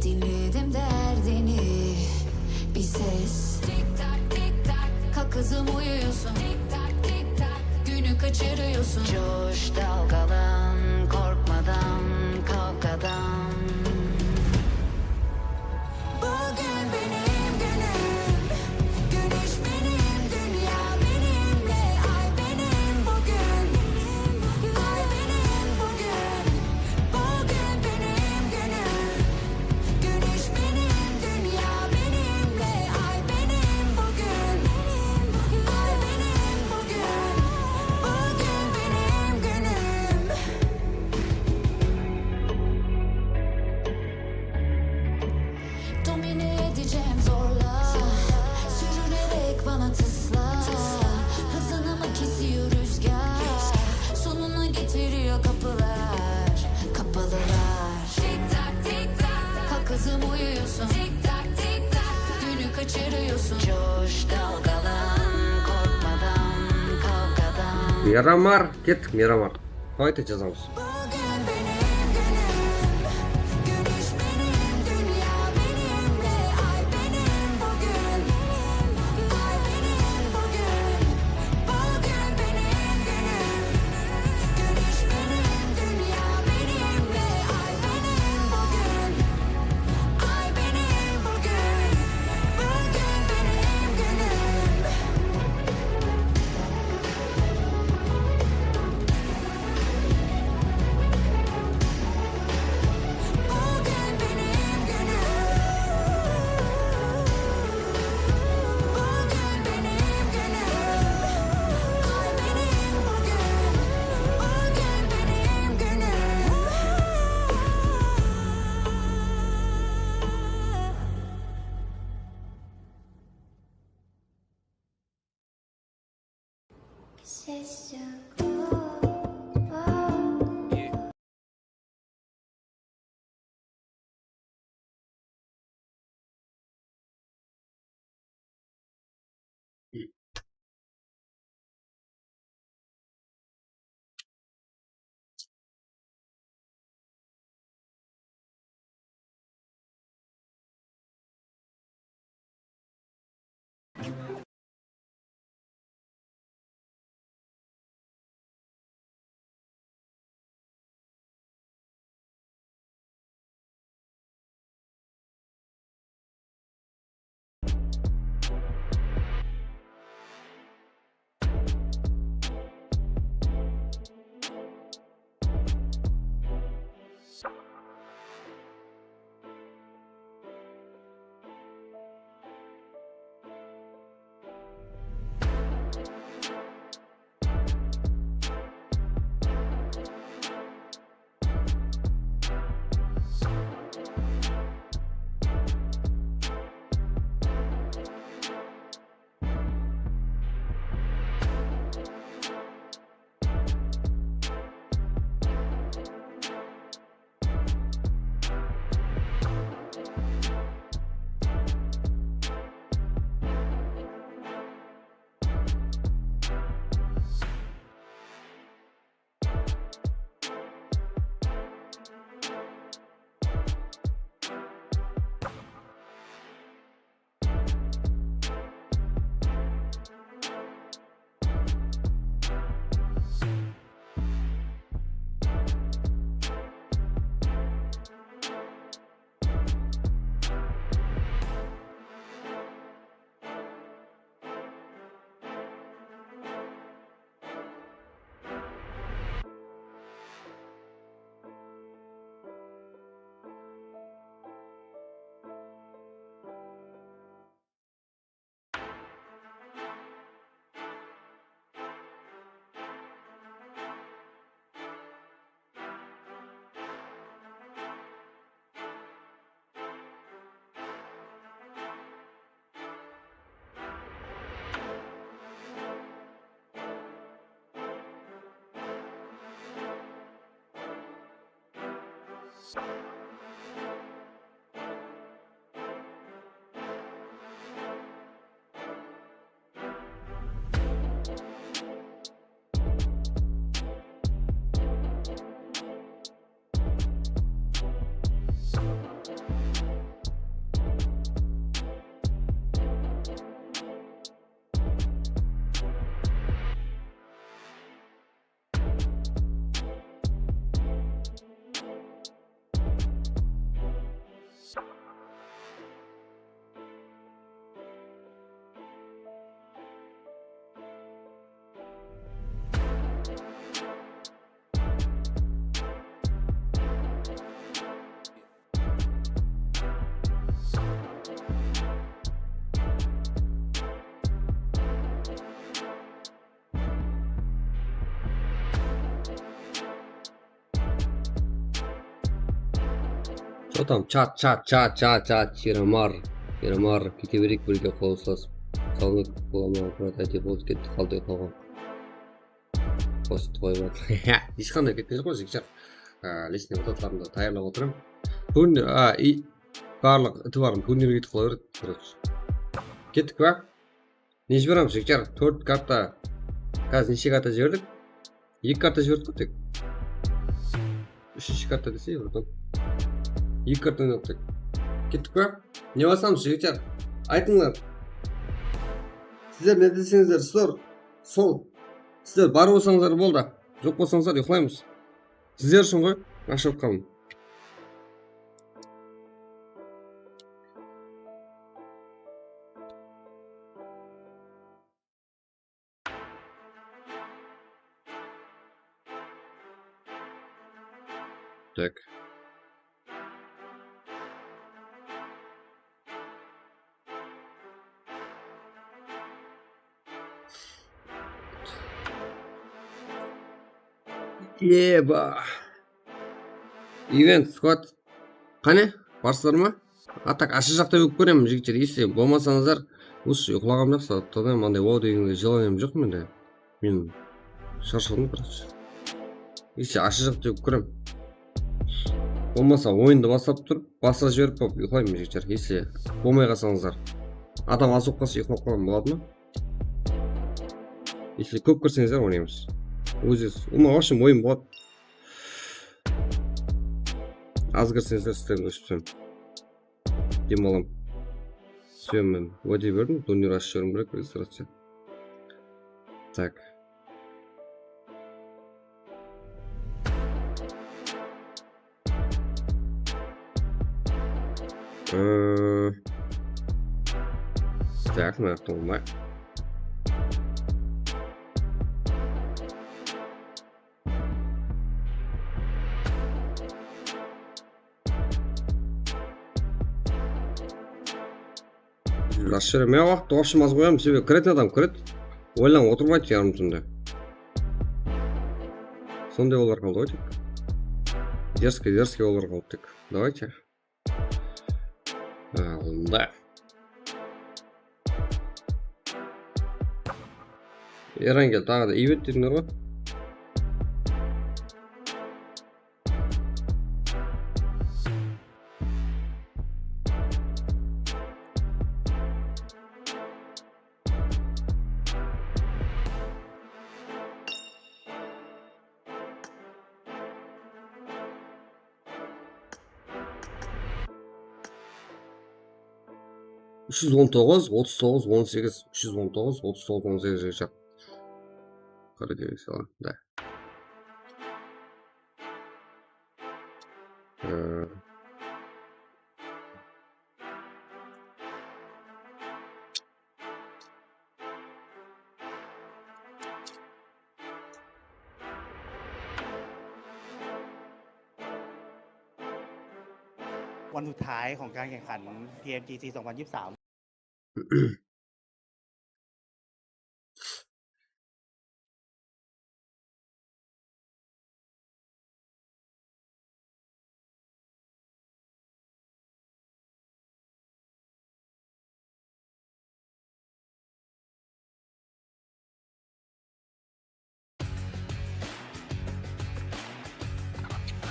Dinledim derdini. Bir ses. Tik tak, tik tak. Kalk kızım, uyuyorsun. Tik tak, tik tak. Günü kaçırıyorsun. Coş, dalgalan, korkmadan, kavgadan. Bugün benim günüm. Güneş benim, dünya benimle. Ay benim bugün. Ay benim bugün. Bugün benim günüm. Güneş benim, dünya benimle. Ay benim bugün. Ay benim bugün. Bugün benim günüm. Domine edeceğim zorla. Sürünerek bana tısla. Hızını mı kesiyor rüzgar? Sonuna getiriyor kapılar. Kapalılar. Tik tak, tik tak. Kalk kızım, uyuyorsun. Tik tak, tik tak. Günü kaçırıyorsun. Coş, dalgalan, korkmadan, kavgadan. Miramar, kettik, Miramar. Давайте, jazamız. Bugün benim günüm. Güneş benim, dünya benimle. Ay benim bugün. Ay benim bugün. Bugün benim günüm. Güneş benim, dünya Что там? Чат, чат, чат, чат, чат, Черемар, Черемар, kete bereyik birge qol uslasıp. Salawmat, bulaman, brat, áyte, boldı, ketti, qaldı, qalǵan. Qosıqtı qoyıp atır. Hesh qanday ketken joq ǵoy, jigitler. Á, личный вототlarımdı tayarlap otırman. Búgin, á, i, barlıq itibarım turnirdey ketip qala beredi, короче. Kettik pa? Ne jiberemiz, jigitler? Tórt karta. Házir neshe karta jiberdik? Eki karta jiberdik tek. Úshinshi karta dese, bir tórt. Eki karta oynadık tek. Kettik pa? Ne basamız, jigitler? Aytıńlar. Sizler ne deseńizler, sol. Sol. Sizler bar bolsańızlar, boldı. Joq bolsańızlar, uyqılaymız. Sizler ushın ǵoy, ashıp qaldım. Так. Eba. Event squad. Qáne? Barsızlar ma? A tak, ashıq jaqta ókip kóremen, jigitler. Если bolmasańızlar, usı uyqılaǵanım jaq, saattada mınday wow degenlerge желанием joq mende. Men Sharshadım, короче. Если ashıjaq dep kirem. Bolmasa oyındı baslap turıp, basa jiberip bolıp uyqılayman, jigitler. Если bolmay qalsańızlar. Adam az bolıp qalsa uyqılap qalǵan boladı ma? Если kóp kirseńizler oynaymız. Ózińiz. Ulıwma, в общем, oyın boladı. Az kirseńizler, stream óship túsem. Dem alam. Túsemen. Уәде berdim, турнир ashıp jiberim kerek, registraciya. Так. Ee, так, mına jaqta bolmay. Júrme waqıttı, в общем, az qoyamız, sebebi kiretin adam kiredi. Oylanıp otırmaydı yarım túnde. Sonday olar qaldı ǵoy tek. Дерзкий, дерзкий olar qaldı tek. Давайте. Ha, onda. Erangel taǵı da iyip edi dedińler ǵoy. Úsh júz on toǵız, otız toǵız, on segiz, úsh júz on toǵız, otız toǵız, on segiz jigit. Qara kelip salam. Da. Ee, Wan วันสุดท้ายของการแข่งขัน ทีเอ็มจีซี สองพันยี่สิบสาม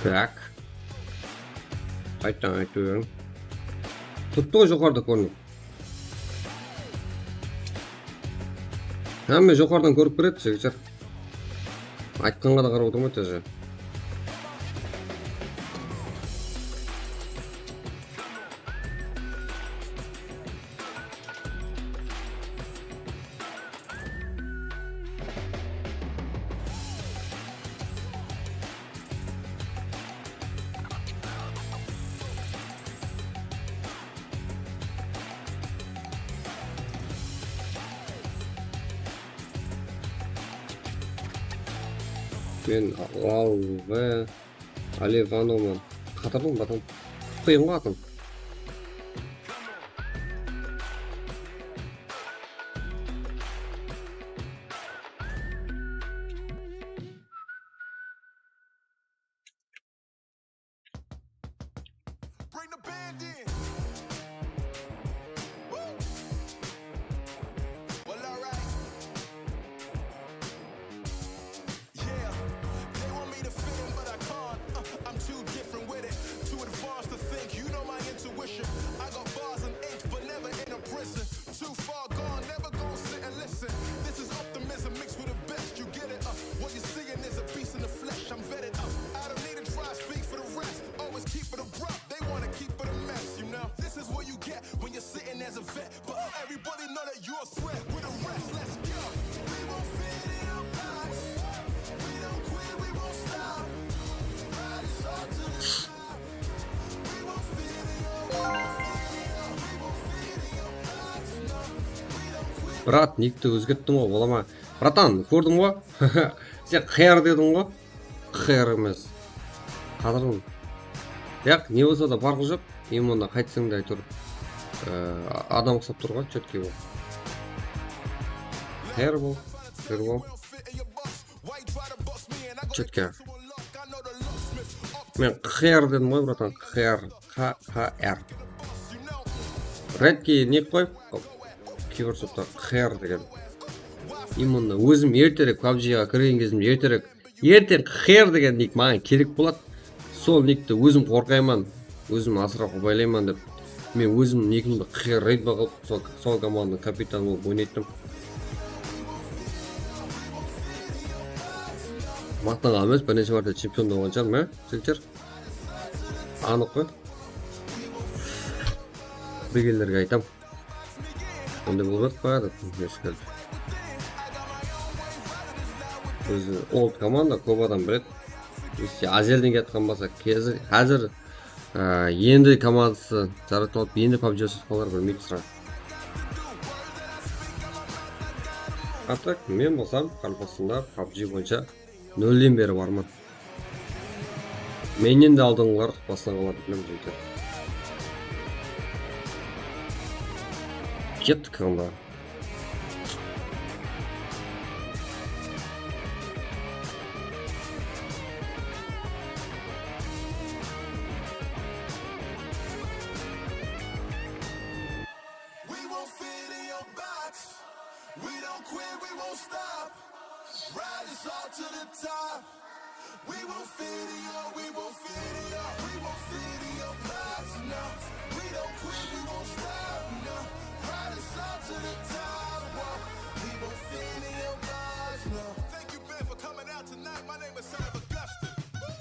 Так. Qaytadan aytıp jibereyin. Turıptı ǵoy joqarıda kórinip. Hámme joqarıdan kórip kiredi, jigitler. Aytqanǵa da qarap otırmaydı даже. Men Lal ve Alevanoman. Qatırdım, bratan. Qıyın ǵoy atın. Bring the band in. Woo! Well, all right. Yeah, they want me to fit in, but I can't. Uh, I'm too different with it. Too advanced to think, you know my intuition. I got bars and ink, but never in a prison. Too far gone, never gonna sit and listen. This is optimism mixed with the best, you get it? Uh, what you're seeing is a beast in the flesh, I'm vetted. Uh, I don't need to try, speak for the rest. Always keep it abrupt, they wanna keep it a mess, you know? This is what you get when you're sitting as a vet. But everybody know that you're a threat. We're the rest, let's go. We won't fit in a box. We don't quit, we won't stop. Right, it's hard to the top. We won't fit in your, we won't fit in your, we won't fit in your box. No, we don't quit. Brat, nikti ózgerttim ǵoy, bola ma? Bratan, kórdim ǵoy. Sen Q R dediń ǵoy. Q R emes. Qadırın. Yaq, ne bolsa da parqı joq. Endi onda qaytsang da, áytewir, e, adam uqsap tur ǵoy, chetki bol. Q R bol, Q R bol. Chetki. Men Q R dedim ǵoy, bratan, Q R, Q Q R. Redki nik qoyıp, keyboard sopta Q R degen. Именно ózim erterek pabjiǵa kirgen gezimde erterek, erteń qır degen nik maǵan kerek boladı. Sol nikti ózim qorqayman, ózim asırap abaylayman dep. Men ózimniń nikimdi qır raid ba qılıp, sol, sol komandanıń kapitanı bolıp oynaytınım. Maqtanǵan emes, birinshi márte chempion bolǵan shıǵarman, jigitler. Anıq ǵoy. Bilgenlerge aytam. Onday bolıp atpa dep, eskildi. Ózi old komanda, kóp adam biledi. Esti azelden kiyatqan bolsa, házir, házir, á, endi komandası jaratıp alıp, endi pabji jasap qalar, bilmeydi sıra. A tak, men bolsam, qaraqalpaqstanda pabji boyınsha nolden beri barman. Mennen de aldınǵılar baslanǵanlardı bilem, jigitler. Kettik onda. We won't fit in your box. We don't quit, we won't stop. Riders all to the top. We won't fit in your, we won't fit in your, we won't fit in your box, no. We don't quit, we won't stop, no. Riders all to the top, whoa. We won't fit in your box, no. Thank you, Ben, for coming out tonight. My name is Son of Augusta. Woo!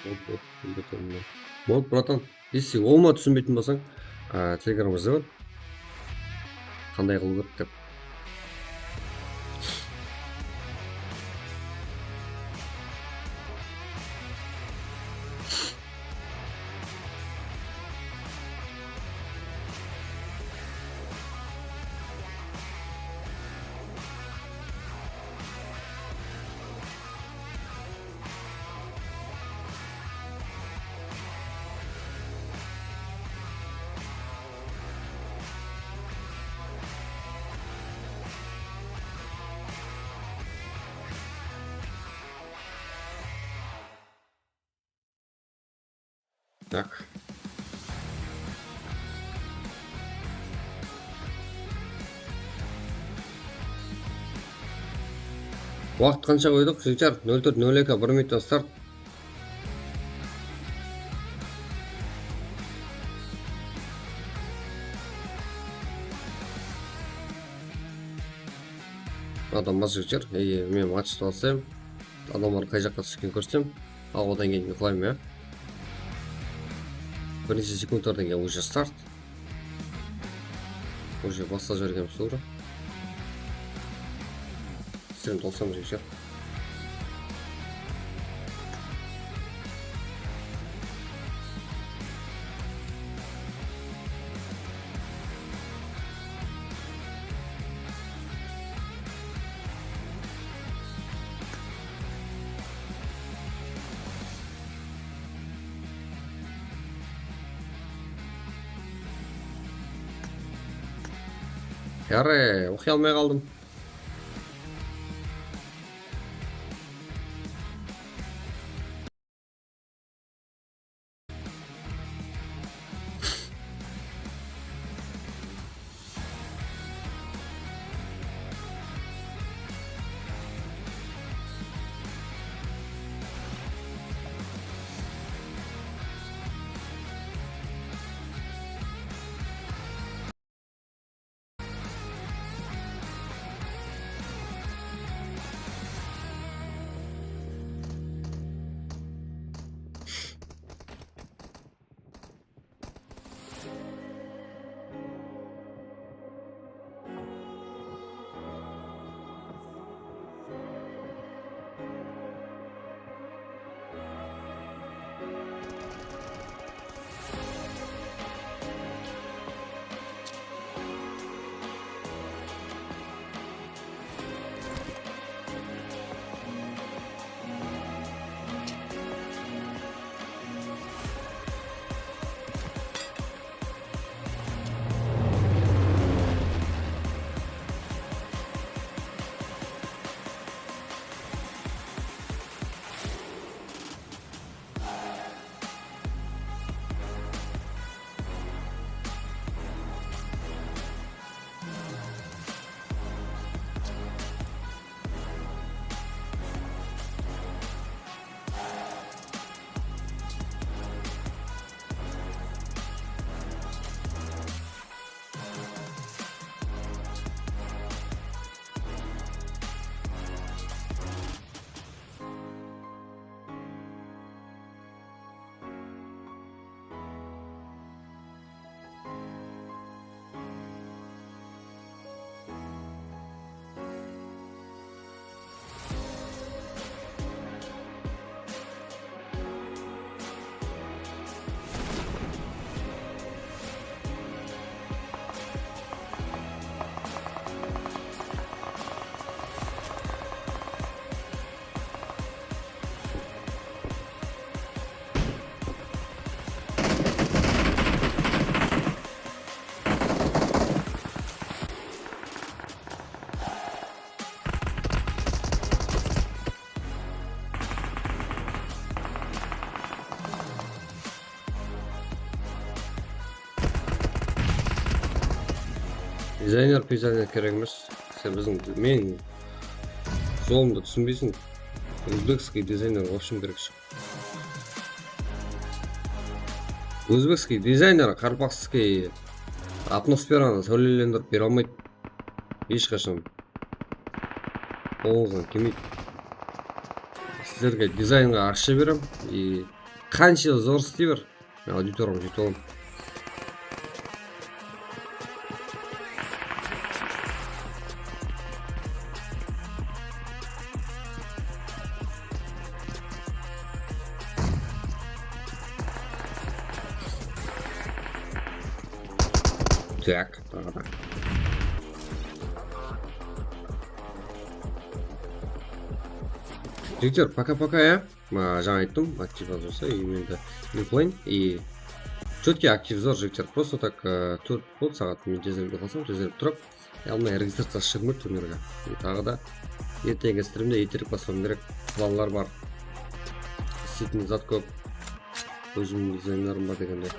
Boldı, boldı, boldı. Boldı, bratan. Esi, olıma túsinbeytin bolsań, a, telegramımızda bar. Qanday qılıw kerek dep. Tak. Waqıt qansha qoydıq, jigitler? Nol tórt nol eki, bir minuttan start. Adam bas jigitler. Ey, men matchti alsam, adamlar qay jaqqa túskenin kórsem, al, odan keyin uyqılayman, ya. Bir neshe sekundlardan keyin уже start. Уже baslap jibergenbiz tuwrı. Toqsan jigit. Yare, oqıy almay qaldım. Dizayner, peyzayner kerek emes. Sen biziń, meniń zolımdı túsinbeyseń. Uzbekskiy dizayner, в общем, kerek shıq. Uzbekskiy dizayner qaraqalpaqskiy atmosferanı sáwlelendirip bere almaydı. Hesh qashan. Qolıńızdan kelmeydi. Sizlerge dizaynǵa aqsha berem. И qansha zor isley ber. Men auditoriyamdı júytip alam. Так, taǵı da. Jigitler, пока-пока, ya. Ma, jańa ayttım, aktiv az bolsa, и men de yuqlayın, и четкий aktiv zor, jigitler. Просто так, e, tórt boldı saat, men tezirek uqlasam, tezirek turıp. Aldın registraciya shıǵıp turnerge. И taǵı da erteńgi strimde erterek baslawım kerek. Planlar bar. Isleytin zat kóp. Ózimniń dizaynlarım bar degendey.